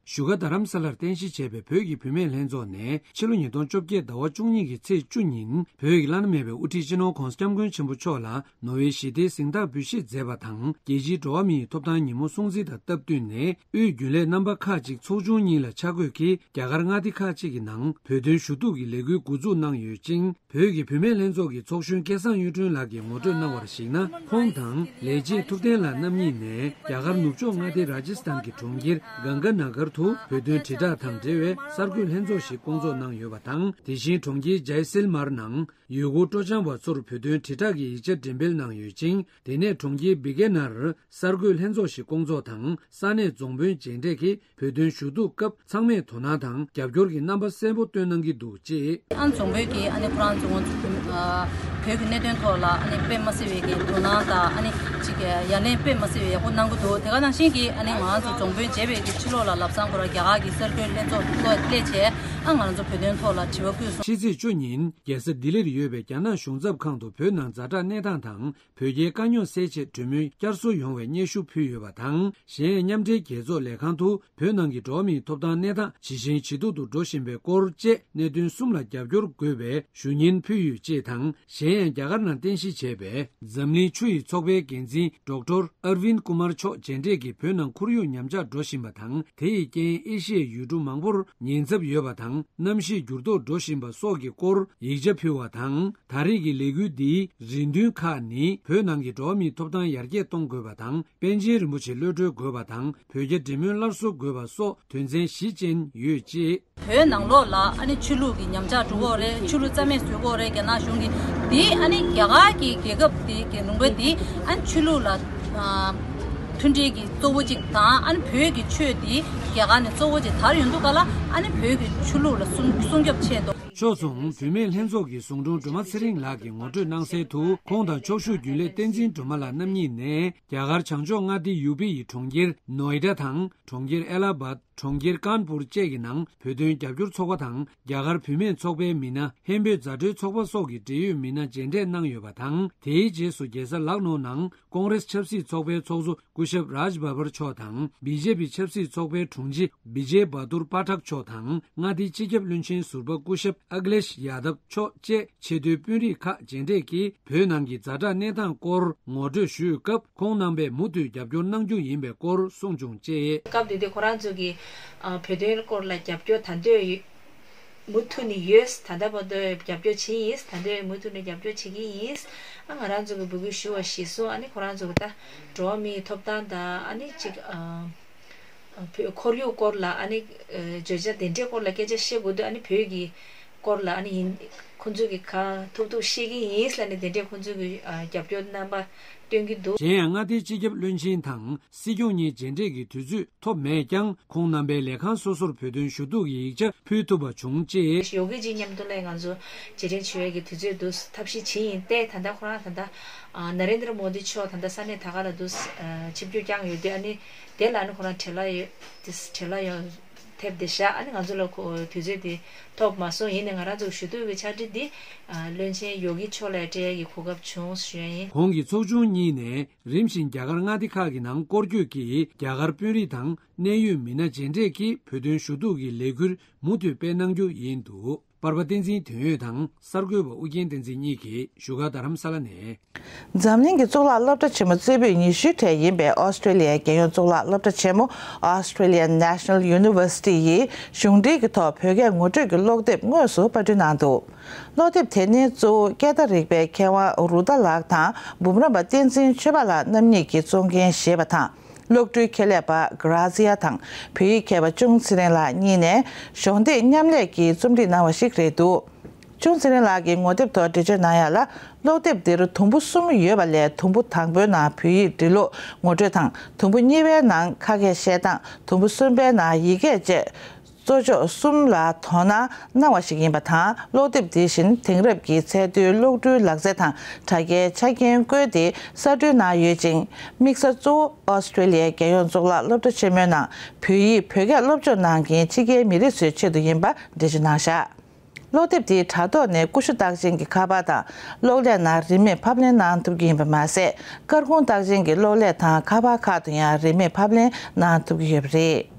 བཞུགས་སྒར་རྡ་རམ་ས་ལར་རྟེན་གཞི་བྱས་པའི་བོད་ཀྱི་བུད་མེད་ལྷན་ཚོགས་ནས་ཕྱི་ལོ་ཉིས་སྟོང་བཅོ་བརྒྱད་ཟླ་བ་བཅུ་གཉིས་ཀྱི་ཚེས་བཅུ་ཉིན་བོད་ཀྱི་བླ་ན་མེད་པའི་དབུ་ཁྲིད་སྤྱི་ནོར་༸གོང་ས་༸སྐྱབས་མགོན་ཆེན་པོ་མཆོག་ལ། ནོར་ཝེ་ཞི་བདེའི་གཟེངས་རྟགས་འབུལ་བཞེས་མཛད་པ་དང་། རྒྱལ་སྤྱིའི་འགྲོ་བ་མིའི་ཐོབ་ཐང་ཉིན་མོ་སྲུང་བརྩི་དང་སྟབས་བསྟུན་ནས། དབུས་རྒྱུན་ལས་རྣམ་པ་ཁག་ཅིག་ཚོགས་ཆུང་གཉིས་ལ་ཆ་བགོས་ཀྱིས། རྒྱ་གར་མངའ་སྡེ་ཁག་ཅིག་གི་ནང་བོད་དོན་ཞུ་གཏུག་གི་ལས་འགུལ་འགོ་འཛུགས་གནང་ཡོད་ཅིང་། བོད་ཀྱི་བུད་མེད་ལྷན་ཚོགས་ཀྱི་ཚོགས་གཞོན་སྐལ་བཟང་གཡུ་སྒྲོན་ལགས་ཀྱིས་ངོ་སྤྲོད་གནང་བར་གཞིགས་ན། ཁོང་དང་ལས་བྱེད་ཐུབ་བསྟན་ལགས་རྣམ་གཉིས་ནས། རྒྱ་གར་ནུབ་ཕྱོགས་མངའ་སྡེ་ར་ཇི་སི་ཐན་གྱི་གྲོང་ཁྱེར་གངྒ་ན་གར་དུ། བོད་དོན་དྲིལ་བསྒྲགས་དང་འབྲེལ་བའི་གསར་འགོད་ལྷན་ཚོགས་ཤིག་བསྐོང་ཚོགས་གནང་ཡོད་པ་དང་། དེ་བཞིན་གྲོང་ཁྱེར་ཇའི་སིལ་མར་ནང་། ཡུལ་སྐོར་སྤྲོ་འཆམ་པ་ཚོར་བོད་དོན་དྲིལ་བསྒྲགས་ཀྱི་ཡིག་ཆ་འགྲེམས་སྤེལ་གནང་ཡོད་ཅིང་། དེ་ནས་གྲོང་ཁྱེར་བི་ཀེ་ནར་གསར་འགོད་ལྷན་ཚོགས་ཤིག་བསྐོང་ཚོགས་དང་། ས་གནས་རྫོང་དཔོན་མཇལ་འཕྲད་ཀྱིས་བོད་དོན་ཞུ་གཏུག་སྐབས་ཚང་མས་དོ་སྣང་དང་རྒྱབ་སྐྱོར་གྱི་རྣམ་པ་གསལ་པོ་སྟོན་གནང་གི་འདུག་ཅེས། ཨ་རྫོང་དཔོན་གྱིས་ཨ་ནི་ཁོ་རང་ཚོ་ང་ཚོ་བོད་ཀྱི་གནད་དོན་ཐོག་ལ་ཨ་ནི་དཔེ་མ་སྲིད་པའི་གི་དོ་སྣང་དང་། ཨ་ནི་ཅིག་ཡ་ལན་དཔེ་མ་སྲིད་པའི་ཡག་པོ་གནང་གི་འདུག་དེ་ག་ནང་བཞིན་གྱི་ཨ་ནི་ང་རང་ཚོ་རྫོང་དཔོན་མཇལ་བའི་གི་ཕྱི་ལོགས་ལ་ལམ་སང་ཁོ་རང་རྒྱ་གར་གྱི་གསར་འགོད་ལྷན་ཚོགས་ཐོག་སླེབས་བྱས། ཨ་ང་རང་ཚོ་བོད་དོན་ཐོག་ལ་དྲི་བ་བཀོད་སོང་། ཕྱི་ཚེས་བཅུ་ཉིན་རྒྱལ་ས་ལྡི་ལིར་ཡོད་པའི་རྒྱ་ནག་གཞུང་ཚབ་ཁང་དུ་བོད་ནང་ཛ་དྲག་གནས་སྟངས་དང་། བོད་རྒྱའི་དཀའ་རྙོག་སེལ་ཆེད་གྲོས་མོལ་བསྐྱར་གསོ་ཡོང་བའི་སྙན་ཞུ་ཕུལ་ཡོད་པ་དང་། གཞན་ཡང་མཉམ་འབྲེལ་རྒྱལ་ཚོགས་ལས་ཁང་དུ་བོད་ནང་གི་འགྲོ་བ་མིའི་ཐོབ་ཐང་གནས་སྟངས་ཇེ་ཞན་ཇེ་སྡུག་ཏུ་འགྲོ་བཞིན་པའི་སྐོར་བཅས་གནད་དོན་གསུམ་ལ་རྒྱབ་སྐྱོར་དགོས་པའི་ཞུ་སྙན་ཕུལ་ཡོད་ཅེས་དང་། གཞན་ཡང་རྒྱ་གར་ནང་རྟེན་གཞི་བྱས་པའི་འཛམ་གླིང་ཆུ་ཡི་ཚོགས་པའི་འགན་འཛིན། ཌོག་ཊར་ཨར་ཝིན་ཀུ་མར་མཆོག་མཇལ་འཕྲད་ཀྱིས་བོད་ནང་ཁོར་ཡུག་ཉམས་ཆག་འགྲོ་བཞིན་པ་དང་། དེ་ཡི་རྐྱེན་ཨེ་ཤི་ཡའི་ཡུལ་གྲུ་མང་པོར་ཉེན་ཚབས་ཡོད་པ་དང་། གནམ་གཤིས་འགྱུར་ལྡོག་འགྲོ་བཞིན་པ་སོགས་ཀྱི་སྐོར་ཡིག་ཆ་ཕུལ་བ་དང་། ད་རེས་ཀྱི་ལས་འགུལ་འདིའི་རེ་འདུན་ཁག་ནི། བོད་ནང་གི་འགྲོ་བ་མིའི་ཐོབ་ཐང་ཡར་རྒྱས་གཏོང་དགོས་པ་དང་། པཎ་ཆེན་རིན་པོ་ཆེ་གློད་གྲོལ་དགོས་པ་དང་། བོད་རྒྱ་འབྲེལ་མོལ་སླར་གསོ་དགོས་པ་སོགས་དོན་ཚན་བཞི་ཅན་ཡོད་ཅེས། བོད་ནང་ལོགས་ལ་ཨ་ནི་ཆོས་ལུགས་ཀྱི་ཉམས་ཆག་འགྲོ་གི་ཡོད་རེད། ཆོས་ལུགས་རྩ་མེད་བཟོ་གི་ཡོད་རེད། རྒྱ་ནག་གཞུང་གིས་དེ་ཨ་ནི་རྒྱ་གར་གྱི་རྒྱལ་ཁབ་དེ་གི་ལུང་པ་དེ་ཨ་ནི་ཆོས་ལུགས་ལ་ཨ་མཐུན་སྒྲིལ་གྱི་གཙོ་བོ་གཅིག་དང་། ཨ་ནི་བོད་ཀྱི་ཆོས་དེ་རྒྱ་གར་ནས་གཙོ་བོ་གཅིག་དར་ཡོང་དུས་ག་ལ་ཨ་ནི་བོད་ཀྱི་ཆོས་ལུགས་ལ་སྲུང་སྲུང་སྐྱོབ་ཆེད་དུ། ཕྱོགས་མཚུངས་བུད་མེད་ལྷན་ཚོགས་ཀྱི་ཟུང་དྲུང་སྒྲོལ་མ་ཚེ་རིང་ལགས་ཀྱིས་ངོ་སྤྲོད་གནང་གསལ་དུ། ཁོང་དང་ཕྱོགས་བཞུགས་རྒྱུན་ལས་བསྟན་འཛིན་སྒྲོལ་མ་ལགས་རྣམ་གཉིས་ནས། རྒྱ་གར་བྱང་ཕྱོགས་མངའ་སྡེ་ཡུ་པི་ཡི་གྲོང་ཁྱེར་ནོའེ་ཌ་དང་། གྲོང་ཁྱེར་ཨེ་ལ་བཱད། གྲོང་ཁྱེར་ཀཱན་པུར་བཅས་ཀྱི་ནང་བོད་དོན་རྒྱབ་སྐྱོར་ཚོགས་པ་དང་། རྒྱ་གར་བུད་མེད་ཚོགས་པའི་མི་སྣ། ཧན་བོད་མཛའ་འབྲེལ་ཚོགས་པ་སོགས་ཀྱི་འབྲེལ་ཡོད་མི་སྣ་མཇལ་འཕྲད་གནང་ཡོད་པ་དང་། དེའི་རྗེས་སུ་རྒྱལ་ས་ལག་ནོ་ནང་ཀོང་རེས་ཆབ་སྲིད་ཚོགས་པའི་ཚོགས་གཙོ་སྐུ་ཞབས་རཱཇ་བྷ་བར་མཆོག་དང་། བི་ཇེ་པི་ཆབ་སྲིད་ཚོགས་པའི་དྲུང་ཆེ་བི་ཇེ་བྷ་དུར་པ་ཊག་མཆོག་དང་། མངའ་སྡེའི་སྤྱི་ཁྱབ་བློན་ཆེན་ཟུར་པ་སྐུ་ཞབས་ཨག་ལེཤ་ཡ་དབ་མཆོག་བཅས་ཆེས་མཐོའི་དཔོན་རིགས་ཁག་མཇལ་འཕྲད་ཀྱིས། བོད་ནང་གི་ཛ་དྲག་གནས་སྟངས་སྐོར་ངོ་སྤྲོད་ཞུས་སྐབས། ཁོང་རྣམ་པས་མུ་མཐུད་རྒྱབ་སྐྱོར་གནང་རྒྱུ་ཡིན་པའི་སྐོར་གསུངས་བྱུང་ཅེས། སྐབས་དེ་དུས་ཁོ་རང་ཚོ་གི་ཨ་བོད་དོན་སྐོར་ལ་རྒྱབ་སྐྱོར་ད་འདོད་ཡོད། མུ་མཐུད་ནས་ཡོད། ད་ལྟ་བར་དུ་རྒྱབ་སྐྱོར་བྱེད་ཡིན། ད་འདོད་མུ་མཐུད་ནས་རྒྱབ་སྐྱོར་བྱེད་ཀྱི་ཡིན། ཨ་ང་རང་ཚོ་གི་འབོད་སྐུལ་ཞུ་བ་གཞིར་བཟུང་། ཨ་ནི་ཁོ་རང་ཚོ་གི་ད་འགྲོ་བ་མིའི་ཐོབ་ཐང་དང་། ཨ་ནི་གཅིག་ཨ། བོད་ཁོར་ཡུག་སྐོར་ལ་ཨ་ནི་ཨ་བརྗོད་བྱ་དེ་འདྲའི་སྐོར་ལ་སྐད་ཆ་བཤད་དགོས་དུས། ཨ་ནི་བོད་ཀྱི་སྐོར་ལ་ཨ་ནི་ཡིན། ཁོང་ཚོས་ཀྱི་གང་ཐུབ་ཐུབ་བཤད་ཀྱི་ཡིན་ལབ་ནས་དེ་འདྲའི་ཁོང་ཚོས་ཀྱི་ཨ་རྒྱབ་སྐྱོར་རྣམ་པ་སྟོན་གྱི་འདུག། གཞན་ཡང་མངའ་སྡེའི་སྤྱི་ཁྱབ་བློན་ཆེན་དང་སྲིད་སྐྱོང་གཉིས་མཇལ་འཕྲད་ཀྱི་དུས་ཚོད་ཐོབ་མེད་ཀྱང་། ཁོང་རྣམ་པས་ལས་ཁང་སོ་སོར་བོད་དོན་ཞུ་གཏུག་གི་ཡིག་ཆ་ཕུལ་ཐུབ་པ་བྱུང་ཅེས། ཡོ་གི་ཇི་མཉམ་དུ་ལ་ང་ཚོ་རྗེས་དྲན་བྱེད་ཡས་ཀྱི་དུས་ཚོད་འདུག། ཐབས་ཤེས་བྱེད་ཡིན་ཏེ། ད་ལྟ་ཁོ་རང་ད་ལྟ་ཨ་ན་རེན་དྲ་མོ་དི་མཆོག་ད་ལྟ་ས་གནས་ད་ག་ལ་འདུག། ཨ་ཆིབས་བསྒྱུར་བསྐྱངས་ཡོད་དུས། ཨ་ནི་དེ་ལ་ཨ་ནི་ཁོ་རང་བྲེལ་བ་ཡོད། དེ་བྲེལ་བ་ཡོད་ཐེབས་བསྡད་ཤག། ཨ་ནི་ང་ཚོ་ལ་ཁོ་དུས་ཚོད་དེ་ཐོབ་མ་སོང་། ཡིན་ནའི་ང་རང་ཚོ་ཞུ་གཏུག་གི་ཕྱག་བྲིས་འདི་ཨ་བློན་ཆེན་ཡོ་གི་མཆོག་ལ་སྤྲད་ཡས་ཀྱི་གོ་སྐབས་བྱུང་ཞུ་ཡ་ཡིན། ཁོང་གིས་ཚོགས་ཆུང་གཉིས་ནས་རིམ་བཞིན་རྒྱ་གར་མངའ་སྡེ་ཁག་གི་ནང་སྐོར་སྐྱོད་ཀྱིས། རྒྱ་གར་དཔོན་རིགས་དང་གནད་ཡོད་མི་སྣ་མཇལ་འཕྲད་ཀྱིས་བོད་དོན་ཞུ་གཏུག་གི་ལས་འགུལ་མུ་མཐུད་སྤེལ་གནང་རྒྱུ་ཡིན་འདུག། པར་པ་བསྟན་འཛིན་དོན་ཡོད་དང་གསར་འགོད་པ་ཨུ་རྒྱན་བསྟན་འཛིན་གཉིས་ཀྱིས་བཞུགས་སྒར་རྡ་རམ་ས་ལ་ནས། འཛམ་གླིང་གི་གཙུག་ལག་སློབ་གྲྭ་ཆེན་མོ་རྩེ་ཕུད་ཉི་ཤུའི་གྲས་ཡིན་པའི་ཨོ་སི་ཀྲེ་ལི་ཡའི་རྒྱལ་ཡོངས་གཙུག་ལག་སློབ་གྲྭ་ཆེན་མོ། Australian National University ཡིས་གཞུང་འབྲེལ་གྱི་ཐོག་བོད་སྐད་ངོ་སྤྲོད་ཀྱི་ཀློག་དེབ་དངོས་སུ་པར་སྐྲུན་གནང་འདུག། ཀློག་དེབ་དེ་ནི་གཙོ་བོ་སྐད་བརྡ་རིག་པའི་མཁས་དབང་རུ་ཏཱ་ལགས་དང་འབུམ་རམས་པ་བསྟན་འཛིན་ཆོས་འཕགས་ལགས་རྣམ་གཉིས་ཀྱིས་གཙོ་འགན་བཞེས་པ་དང་། གློག་འཕྲུལ་ཁྱད་ལས་པ་Grazia དང་བོད་ཡིག་མཁས་པ་ཅུང་ཚེ་རིང་ལགས་གཉིས་ནས་གཞོགས་འདེགས་མཉམ་ལས་ཀྱིས་རྩོམ་སྒྲིག་གནང་བ་ཞིག་རེད་འདུག། ཅུང་ཚེ་རིང་ལགས་ཀྱིས་ངོ་དེབ་ཐོག་འགྲེལ་བརྗོད་གནང་ཡག་ལ། ཀློག་དེབ་འདིར་དུམ་བུ་གསུམ་ཡོད་པ་ལས། དུམ་བུ་དང་པོའི་ནང་བོད་ཡིག་འབྲི་ཀློག་ངོ་སྤྲོད་དང་། དུམ་བུ་གཉིས་པའི་ནང་ཁ་སྐད་བཤད་སྟངས། དུམ་བུ་གསུམ་པའི་ནང་ཡི་གེ་བཅས་གཙོ་ཕྱོགས་གསུམ་ལ་དོ་སྣང་གནང་བ་ཞིག་ཡིན་པ་དང་། ཀློག་དེབ་འདི་བཞིན་དེང་རབས་ཀྱི་ཚད་མཐོའི་གློག་འཕྲུལ་ལག་རྩལ་དང་དྲ་རྒྱའི་ཆ་རྐྱེན་བཀོལ་ཏེ་གསར་སྐྲུན་གནང་ཡོད་ཅིང་། དམིགས་ས་གཙོ་བོ་ཨོ་སི་ཀྲེ་ལི་ཡའི་རྒྱལ་ཡོངས་གཙུག་ལག་སློབ་གྲྭ་ཆེན་མོའི་ནང་བོད་ཡིག་བོད་སྐད་སློབ་སྦྱོང་གནང་མཁན་ཕྱི་རྒྱལ་མི་རིགས་ཚོའི་ཆེད་དུ་ཡིན་པ་འགྲེལ་བརྗོད་གནང་བཞག། ཀློག་དེབ་དེའི་དྲ་ཐོག་ནས་ཀུ་ཤུ་རྟགས་ཅན་གྱི་ཁ་པར་དང་གློག་ཀླད་ནང་རིན་མེད་ཕབ་ལེན་གནང་ཐུབ་ཀྱི་ཡིན་པ་མ་ཟད། སྐར་ཁུང་རྟགས་ཅན་གྱི་གློག་ཀླད་དང་ཁ་པར་ཁག་ཏུ་ཡང་རིན་མེད་ཕབ་ལེན་གནང་ཐུབ་ཀྱི་ཡོད་པ་རེད།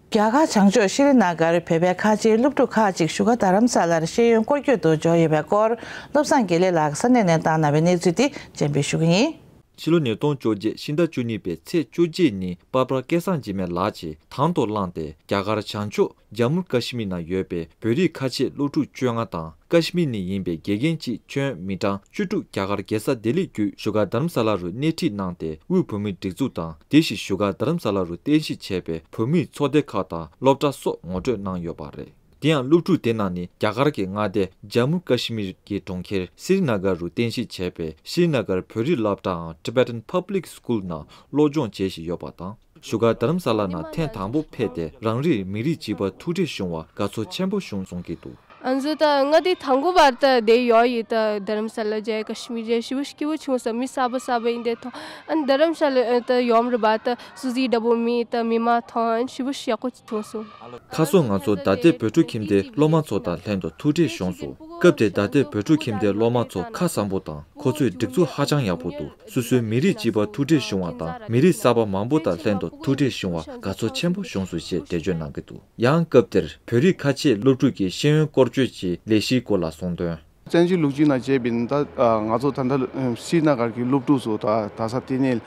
རྒྱ་གར་བྱང་ཕྱོགས་ཤྲི་ན་གར་བོད་པའི་ཁ་ཆེའི་སློབ་ཕྲུག་ཁག་ཅིག་བཞུགས་སྒར་རྡ་རམ་ས་ལར་ཤེས་ཡོན་སྐོར་སྐྱོད་དུ་འབྱོར་ཡོད་པའི་སྐོར། བློ་བཟང་དགེ་ལེགས་ལགས་ས་གནས་ནས་བཏང་གནང་བའི་གནས་ཚུལ་འདི་རྒྱན་སྤེལ་ཞུ་གི་ཡིན། ཕྱི་ལོ་ཉིས་སྟོང་བཅོ་བརྒྱད་ཕྱི་ཟླ་བཅུ་གཉིས་པའི་ཚེས་བཅོ་གཅིག་ཉིན་པར་པར་སྐལ་བཟང་འཇིགས་མེད་ལགས་ཀྱིས་དང་དུ་བླངས་ཏེ། རྒྱ་གར་བྱང་ཕྱོགས་ཇམ་མུ་ཀ་ཤི་མིར་ནང་ཡོད་པའི་བོད་རིགས་ཁ་ཆེ་སློབ་ཕྲུག་བཅོ་ལྔ་དང་། ཀ་ཤི་མིར་ནས་ཡིན་པའི་དགེ་རྒན་གཅིག་ཁྱོན་མི་གྲངས་བཅུ་དྲུག་རྒྱ་གར་རྒྱལ་ས་ལྡི་ལི་བརྒྱུད་བཞུགས་སྒར་རྡ་རམ་ས་ལ་རུ་སྣེ་ཁྲིད་གནང་སྟེ། དབུས་བོད་མིའི་སྒྲིག་འཛུགས་དང་། དེ་བཞིན་བཞུགས་སྒར་རྡ་རམ་ས་ལ་རུ་རྟེན་གཞི་བྱས་པའི་བོད་མིའི་ཚོགས་སྡེ་ཁག་དང་སློབ་གྲྭ་སོགས་ངོ་སྤྲོད་གནང་ཡོད་པ་རེད། དེ་ཡང་སློབ་ཕྲུག་དེ་རྣམས་ནི་རྒྱ་གར་གྱི་མངའ་སྡེ་ཇམ་མུ་ཀ་ཤི་མིར་གྱི་གྲོང་ཁྱེར་སི་རི་ན་གར་རུ་རྟེན་གཞི་བྱས་པའི་སི་རི་ན་གར་བོད་རིགས་སློབ་གྲྭའམ་Tibetan Public School ནང་སློབ་སྦྱོང་བྱེད་བཞིན་ཡོད་པ་དང་། བཞུགས་སྒར་རྡ་རམ་ས་ལ་ནང་ཐེངས་དང་པོ་ཕེབས་ཏེ། རང་རིགས་མི་རིགས་གཅིག་པ་ཐུག་འཕྲད་བྱུང་བར་དགའ་ཚོར་ཆེན་པོ་བྱུང་གསུང་གི་འདུག། ང་ཚོ་ད་མངའ་སྡེ་དང་པོ་བར་ད་བསྡད་ཡོད་ཡིན། ད་རྡ་རམ་ས་ལ་བྱས་ཀ་ཤི་མིར་བྱས་ཞེ་པོ་སྐྱིད་པོ་བྱུང་སོང་། མི་གསར་པ་གསར་པ་ཡིན་དེ་མཐོང་། ཨ་ནི་རྡ་རམ་ས་ལ་ད་ཡོང་རེ་བ་ད་སུ་ཟི་འདྲ་པོ་མི་ད་མི་མང་མཐོང་། ཨ་ནི་ཞེ་པོ་ཡག་པོ་བྱུང་སོང་། ཁ་སང་ང་ཚོ་ད་ལྟའི་བོད་ཕྲུག་ཁྱིམ་སྡེའི་སློབ་མ་ཚོ་དང་ལྷན་དུ་ཐུག་འཕྲད་བྱུང་སོང་། སྐབས་དེར་ད་ལྟའི་བོད་ཕྲུག་ཁྱིམ་སྡེའི་སློབ་མ་ཚོ་ཁ་བཟང་པོ་དང་། ཁོ་ཚོའི་སྒྲིག་འཛུགས་ཧ་ཅང་ཡག་པོ་འདུག། སོ་སོའི་མི་རིགས་གཅིག་པ་ཐུག་འཕྲད་བྱུང་བ་དང་། མི་རིགས་གསར་པ་མང་པོ་དང་ལྷན་དུ་ཐུག་འཕྲད་བྱུང་བར་དགའ་ཚོར་ཆེན་པོ་བྱུང་སོང་ཞེས་འགྲེལ་བརྗོད་གནང་གི་འདུག། ཡང་སྐབས་དེར་བོད་རིགས་ཁ་ཆེའི་སློབ་ཕྲུག་གིས་ཤེས་ཡོན་སྐོར་སྐྱོད་ཀྱི་ལས་གཞིའི་སྐོར་ལ་གསུངས་དོན། བཙན་བྱོལ་ལོ་རྒྱུས་ནང་བྱས་པ་ཡིན་ན་ད་ང་ཚོ་ད་ལྟ་སྲིད་ན་གར་གྱི་སློབ་ཕྲུག་ཚོ་ད་ད་ས་དེ་ནས་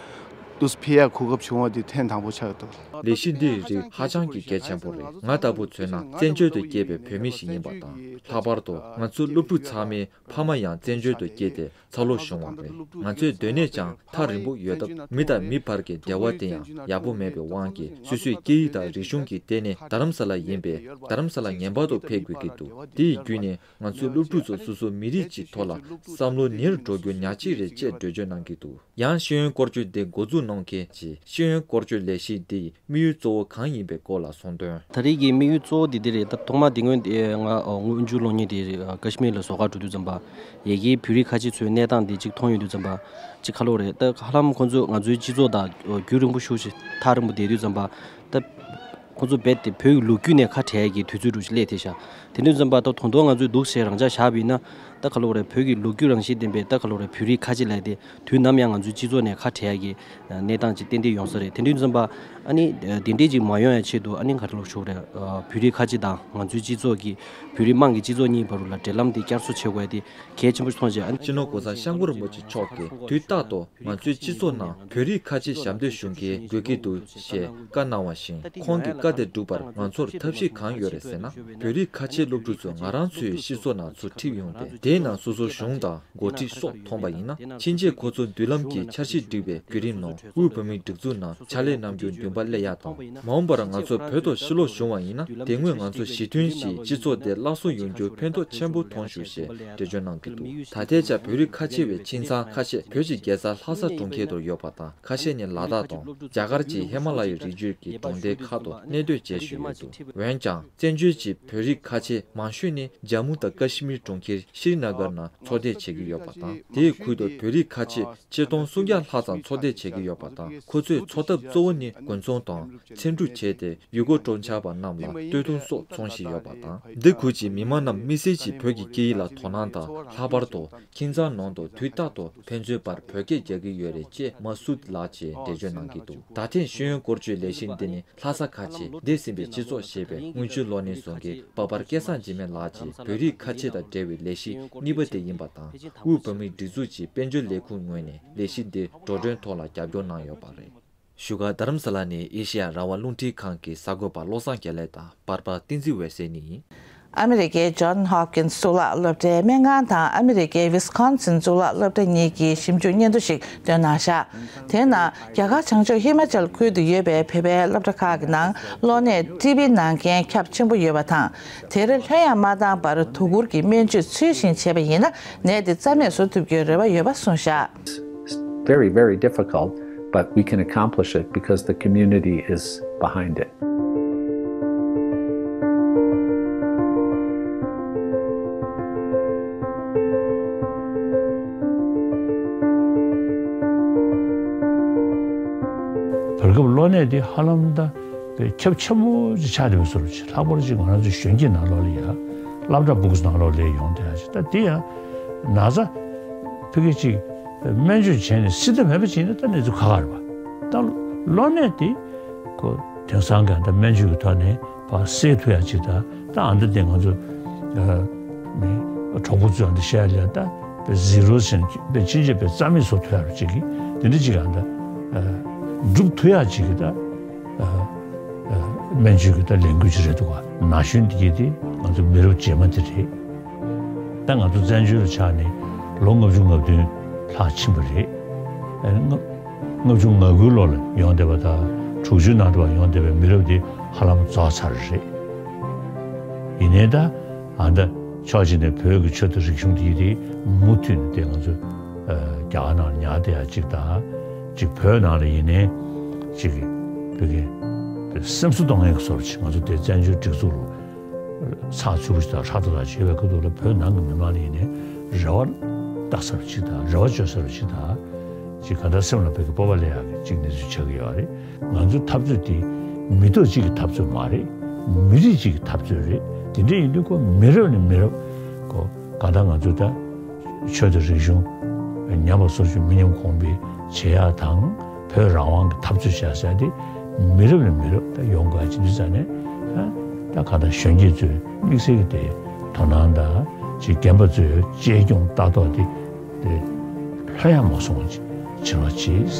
དུས་ཕེབས་ཡག་གོ་སྐབས་བྱུང་བ་དེ་ཐེངས་དང་པོ་ཆགས་ཡོད་འདུག་ལས་གཞི་འདིའི་རིགས་ཧ་ཅང་གི་གལ་ཆེན་པོ་རེད། ང་ལྟ་བུ་མཚོན་ན་བཙན་བྱོལ་དུ་སྐྱེས་པའི་བོད་མི་ཞིག་ཡིན་པ་དང་། ལྷག་པར་དུ་ང་ཚོའི་སློབ་ཕྲུག་ཚང་མའི་ཕ་མ་ཡང་བཙན་བྱོལ་དུ་སྐྱེས་ཏེ་འཚར་ལོངས་བྱུང་བ་རེད། ང་ཚོའི་སྡོད་གནས་ཀྱང་ཐག་རིང་པོ་ཡོད་སྟབས། མི་དང་མི་བར་གྱི་འབྲེལ་བ་དེ་ཡང་ཡག་པོ་མེད་པའི་དབང་གིས། སོ་སོའི་སྐད་ཡིག་དང་རིག་གཞུང་གི་སྟེང་ནས་རྡ་རམ་ས་ལ་ཡིན་པས། རྡ་རམ་ས་ལ་ངེས་པར་དུ་ཕེབས་དགོས་ཀྱི་འདུག་དེ་ཡི་བརྒྱུད་ནས་ང་ཚོའི་སློབ་ཕྲུག་ཚོ་སོ་སོའི་མི་རིགས་ཀྱི་ཐོག་ལ་བསམ་བློ་ནུར་འགྲོ་རྒྱུ་ཉག་གཅིག་རེད་ཅེས་འགྲེལ་བརྗོད་གནང་གི་འདུག་ཡང་ཤེས་ཡོན་སྐོར་སྐྱོད་འདི་འགོ་འཛུགས་གནང་མཁན་གྱིས་ཤེས་ཡོན་སྐོར་སྐྱོད་ལས་གཞི་འདིའི་དམིགས་ཡུལ་གཙོ་བོ་གང་ཡིན་པའི་སྐོར་ལ་གསུངས་དོན། ད་རེས་ཀྱི་དམིགས་ཡུལ་གཙོ་བོ་འདི་འདི་རེད། ད་ཐོག་མ་འདི་སྔོན་ང་སྔོན་འཇུག་སློང་མཁན་དེ་ཀ་ཤི་མིར་ལ་བཟོ་གར་འགྲོ་དུས་ཙམ་པ། ཡ་གིའི་བོད་རིགས་ཁ་ཆེ་ཚོའི་གནས་སྟངས་འདི་གཅིག་མཐོང་ཡོང་དུས་ཙམ་པ། གཅིག་ཁ་ལོ་རེད། ད་ཧ་ལམ་ཁོང་ཚོས་ང་ཚོའི་སྤྱི་ཚོགས་དང་རྒྱུན་རིང་པོ་ཤུགས་ཆེ་ཐག་རིང་པོ་བསྡད་དུས་ཙམ་པ། ད་ཁོང་ཚོ་རྦད་དེ་བོད་ཀྱི་ལོ་རྒྱུས་ནས་ཁ་བྲལ་གྱི་དུས་ཚོད་འདྲ་ཞིག་སླེབས་ཐལ་ཤག་དེ་དུས་ཙམ་པ་ད་དོན་དུ་ང་ཚོས་འདུག་སེ་རང་འཇགས་བཞག་པ་ཡིན་ན། ད་ཁ་ལོ་རེད། བོད་ཀྱི་ལོ་རྒྱུས་རང་བཞིན་ལྡན་པའི་ད་ཁ་ལོ་རེད། བོད་རིགས་ཁ་ཆེ་ལབ་དེ་དུས་ནམ་ཡང་ང་ཚོའི་སྤྱི་ཚོགས་ནས་ཁ་བྲལ་གྱི་གནས་སྟངས་ཅིག་ཏན་ཏན་ཡོང་ས་རེད། དེ་དུས་ཙམ་པ་ཨ་ནི་དེ་འདྲས་ཅིག་མ་ཡོང་ཡ་ཆེད་དུ་ཨ་ནི་ག་རེ་ལབ་ཆོག་རེད། བོད་རིགས་ཁ་ཆེ་དང་ང་ཚོའི་སྤྱི་ཚོགས་ཀྱི་བོད་རིགས་དམངས་ཀྱི་སྤྱི་ཚོགས་གཉིས་བར་ལ་འབྲེལ་ལམ་དེ་བསྐྱར་གསོ་བྱེད་དགོས་ཡ་དེ་གལ་ཆེན་པོ་མཐོང་བྱས། ཨ་ནི་སྤྱི་ནོར་གོང་ས་སྐྱབས་མགོན་རིན་པོ་ཆེ་མཆོག་གིས་དུས་རྟག་ཏུ་ང་ཚོའི་སྤྱི་ཚོགས་ནང་བོད་རིགས་ཁ་ཆེ་ཞབས་འདེགས་ཞུ་མཁན་དགོས་ཀྱི་འདུག་ཅེས་བཀའ་གནང་བ་བཞིན། ཁོང་གི་བཀའ་དེ་སྒྲུབ་པར་ང་ཚོར་ཐབས་ཤེས་གང་ཡོད་རེད་ཟེར་ན། བོད་རིགས་ཁ་ཆེ་སློབ་ཕྲུག་ཚོ་ང་རང་ཚོའི་སྤྱི་ཚོགས་ནང་ཚུར་ཁྲིད་ཡོང་སྟེ། དེའི་ནང་སོ་སོའི་གཞུང་དང་འགོ་ཁྲིད་སོགས་མཐོང་པ་ཡིན་ན། ཕྱིན་ཆད་ཁོ་ཚོ་མདུན་ལམ་གྱི་འཆར་གཞི་སྒྲིག་པའི་བརྒྱུད་རིམ་ནང་དབུས་བོད་མིའི་སྒྲིག་འཛུགས་ནང་ཕྱག་ལས་གནང་རྒྱུའི་འདུན་པ་སླེབས་ཡག་དང་། མ་འོངས་པར་ང་ཚོ་བོད་དུ་ཕྱིར་ལོག་བྱུང་བ་ཡིན་ན། དེ་སྔོན་ང་ཚོ་ཞི་མཐུན་གྱིས་སྤྱི་ཚོགས་དེ་སླར་གསོ་ཡོང་རྒྱུར་ཕན་ཐོགས་ཆེན་པོ་མཐོང་ཞུ་ཞེས་འགྲེལ་བརྗོད་གནང་གི་འདུག་ད་ལྟའི་ཆར་བོད་རིགས་ཁ་ཆེ་བའི་ཁྱིམ་ཚང་ཁ་ཤས་བོད་ཀྱི་རྒྱལ་ས་ལྷ་ས་གྲོང་ཁྱེར་དུ་ཡོད་པ་དང་། ཁ་ཤས་ནི་ལ་དྭགས་དང་རྒྱ་གར་གྱི་ཧི་མ་ལ་ཡའི་རི་རྒྱུད་ཀྱི་གྲོང་རྡལ་ཁག་ཏུ་གནས་སྡོད་བྱས་བཞིན་ཡོད་འདུག་འོན་ཀྱང་། བཙན་བྱོལ་གྱི་བོད་རིགས་ཁ་ཆེ་མང་ཤོས་ནི་ཇམ་མུ་དང་ཀ་ཤི་མིར་གྲོང་ཁྱེར་ཤྲི་ན་གར་ནང་འཚོ་སྡོད་བྱེད་ཀྱི་ཡོད་པ་དང་། དེའི་ཁུལ་དུ་བོད་རིགས་ཁ་ཆེ་ཆིག་སྟོང་སུམ་བརྒྱ་ལྷག་ཙམ་འཚོ་སྡོད་བྱེད་ཀྱི་ཡོད་པ་དང་། ཁོ་ཚོའི་འཚོ་ཐབས་གཙོ་བོ་ནི་དགུན་ཚོང་དང་འཚེམ་དྲུབ་བྱས་ཏེ། ཡུལ་སྐོར་སྤྲོ་འཆམ་པ་རྣམས་ལ་སྟོད་ཐུང་སོགས་འཚོང་བཞིན་ཡོད་པ་དང་། འདི་ཁུལ་གྱི་མི་མང་རྣམས་དམིགས་བསལ་གྱིས་བོད་ཀྱི་སྐད་ཡིག་ལ་དོ་སྣང་དང་། ལྷག་པར་དུ་ཁྱིམ་ཚང་ནང་དུ་དུས་རྟག་ཏུ་ཕན་ཚུན་བར་བོད་སྐད་རྒྱག་གི་ཡོད་རེད་ཅེས་མ་སུད་ལགས་ཀྱིས་འགྲེལ་བརྗོད་གནང་གི་འདུག་ད་ཐེངས་ཤེས་ཡོན་སྐོར་སྐྱོད་ལས་གཞི་འདི་ནི་ལྷ་ས་ཁ་ཆེ་འདས་ཟིན་པའི་སྤྱི་ཚོགས་ཞེས་པའི་དངུལ་ཆུ་གློག་བརྙན་བཟོ་མཁན་འབའ་པར་སྐལ་བཟང་འཇིགས་མེད་ལགས་ཀྱིས་བོད་རིགས་ཁ་ཆེ་དང་འབྲེལ་བའི་ལས་གཞི་གཉིས་པ་དེ་ཡིན་པ་དང་། དབུས་བོད་མིའི་སྒྲིག་འཛུགས་ཀྱི་དཔལ་འབྱོར་ལས་ཁུངས་ངོས་ནས་ལས་གཞི་འདི་འགྲོ་གྲོན་ཐོག་ལ་རྒྱབ་སྐྱོར་གནང་ཡོད་པ་རེད། བཞུགས་སྒར་རྡ་རམ་ས་ལ་ནས་ཨེ་ཤེ་ཡ་རང་དབང་རླུང་འཕྲིན་ཁང་གི་གསར་འགོད་པ་བློ་བཟང་རྒྱལ་ལེགས་དང་པར་པ་བསྟན་འཛིན་འོད་ཟེར་གཉིས་ཡིན། ཨ་མི་རི་ཀའི་ཇོན་ཧོབ་ཀིན་སི་གཙུག་ལག་སློབ་གྲྭའི་སྨན་ཁང་དང་ཨ་མི་རི་ཀའི་ཝི་སི་ཀོན་སིན་གཙུག་ལག་སློབ་གྲྭ་གཉིས་ཀྱིས་ཞིབ་འཇུག་སྙན་ཐོ་ཞིག་བཏོན་གནང་ཤག་དེའི་ནང་རྒྱ་གར་བྱང་ཕྱོགས་ཧི་མ་ཅལ་ཁུལ་དུ་ཡོད་པའི་བོད་པའི་སློབ་གྲྭ་ཁག་གི་ནང་གློ་ནད་ཊི་བི་ནང་རྐྱེན་ཁྱབ་ཆེན་པོ་ཡོད་པ་དང་། དེར་ལྷོད་ཡངས་མ་བཏང་བར་དོ་ཁུར་གྱིས་སྨན་བཅོས་ཚུལ་བཞིན་བྱས་པ་ཡིན་ན་ནད་དེ་རྩ་མེད་བཟོ་ཐུབ་རྒྱུའི་རེ་བ་ཡོད་པ་གསུངས་ཤག It's very, very difficult, but we can accomplish it because the community is behind it. བར་སྐབས་གློ་ནད་འདི་ཧ་ལམ་ད་དཔེ་ཁྱབ་ཆེན་པོ་ཅིག་ཆགས་བསྡད་པའི་བཟོ་འདྲ་ཅིག་ལྷག་པར་ཅིག་ང་རང་ཚོ་གཞོན་སྐྱེས་ནང་ལོགས་ལ་ཡ་སློབ་གྲྭ་ཕྲུ་གུ་ནང་ལོགས་ལ་ཡོང་བསྡད་ཡ་ཅིག་ད་འདི་ཡ་ན་ཚ་ཕ་གི་ཅིག་སྨན་བཅོས་བྱས་ནས་སྲིད་ཐབས་མེད་པ་བྱས་ན་ད་གནས་ཚུལ་ཁག་ཁག་རེད་པ། ད་གློ་ནད་དེ་ཁོ་དེང་སང་གི་ད་སྨན་བཅོས་ཀྱི་ཐོག་ནས་ཕར་སེལ་ཐུབ་ཡ་ཅིག་ད་ད་ཨ་འདི་དེ་ང་ཚོ་ཨ་མི་གྲོགས་པོ་ཚོས་ཨ་འདི་བཤད་ཡ་ལ་ད་པའི་ཟི་རོ་ཟེར་ན་པའི་ཕྱིན་ཆད་པའི་རྩ་མེད་བཟོ་ཐུབ་ཡ་རུ་ཅིག་གི་དེ་འདྲ་ཅིག་ཨ་ད་ཨ་སྒྲུབ་ཐུབ་ཡ་ཅིག་གི་ད་ཨ་ཨ་སྨན་བཅོས་ཀྱི་ད་ལས་འགུལ་ཅིག་རེད་འདུག་ག་ན་གཞོན་འདི་གི་དེ་ང་ཚོ་མི་རབས་རྗེས་མ་དེ་རེད། ད་ང་ཚོ་བཙན་བྱོལ་ལ་ཆགས་ནས་ལོ་ལྔ་བཅུ་ང་བདུན་ལྷག་ཕྱིན་པ་རེད། ཨ་ལྔ་ལྔ་བཅུ་ང་དགུའི་ལོ་ལ་ཡོང་བསྡད་པ་དང་དྲུག་ཅུའི་ནང་དུ་ཡོང་བསྡད་པའི་མི་རབས་འདི་ཧ་ལམ་རྫོགས་ཚར་རེད། ཡིན་ནའི་ད་ཨ་ད་ཕྱོགས་གཅིག་ནས་བོད་ཀྱི་ཆོས་དང་རིག་གཞུང་འདི་དེ་མུ་མཐུད་ནས་དེ་ང་ཚོ་ཨ་རྒྱ་གར་ནང་ཉར་བསྡད་ཡ་གཅིག་དང་གཅིག་བོད་ནང་ལ་ཡིན་ནའི་གཅིག་གི་བོད་ཀྱི་སེམས་གསོ་གཏོང་མཁན་གྱི་བཟོ་འདྲ་ཅིག་ང་ཚོ་དེ་བཙན་བྱོལ་སྒྲིག་འཛུགས་ལ་ཚགས་ཚུད་པོ་ཞིག་དང་ཧྲག་ཏག་ཏག་ཅིག་ཡོད་པའི་ཁ་ཐུག་ལ་བོད་ནང་གི་མི་མང་ལ་ཡིན་ནའི་རེ་བ་བཏགས་ས་རུ་ཅིག་དང་རེ་བ་བཅོལ་ས་རུ་ཅིག་དང་ཅིག་ག་ད་སེམས་ལ་བོད་ཀྱི་སྤོབས་པ་སླེབས་ཡག་གི་ཅིག་གནས་ཚུལ་ཆགས་ཀྱི་ཡོད་རེད། ང་ཚོའི་འཐབ་རྩོད་དེ་མི་ཐོག་གཅིག་གི་འཐབ་རྩོད་མ་རེད། མི་རིགས་གཅིག་གི་འཐབ་རྩོད་རེད། དེ་འདྲ་ཡིན་དུས་ཁོ་མི་རབས་ནས་མི་རབས་ཁོ་ག་ད་ང་ཚོ་ད་ཆོས་དང་རིག་གཞུང་ཉམས་པ་སོར་ཆུད་མི་ཉམས་གོང་འཕེལ་བྱེད་ཡག་དང་བོད་རང་དབང་གི་འཐབ་རྩོད་བྱ་ས་དེ་མི་རབས་ནས་མི་རབས་ད་ཡོང་དགོས་ཡ་ཅིག་འདུག་ས་ནས་ད་ག་ད་གཞོན་སྐྱེས་ཚོས་དམིགས་བསལ་གྱི་དེ་དོ་སྣང་དང་ ཅིག་རྒན་པ་ཚོས་གཅེས་སྐྱོང་ལྟ་རྟོག་དེ་དེ་ལྷོད་ཡངས་མ་སོང་བ་ཅིག་བྱེད་རོགས་གྱིས།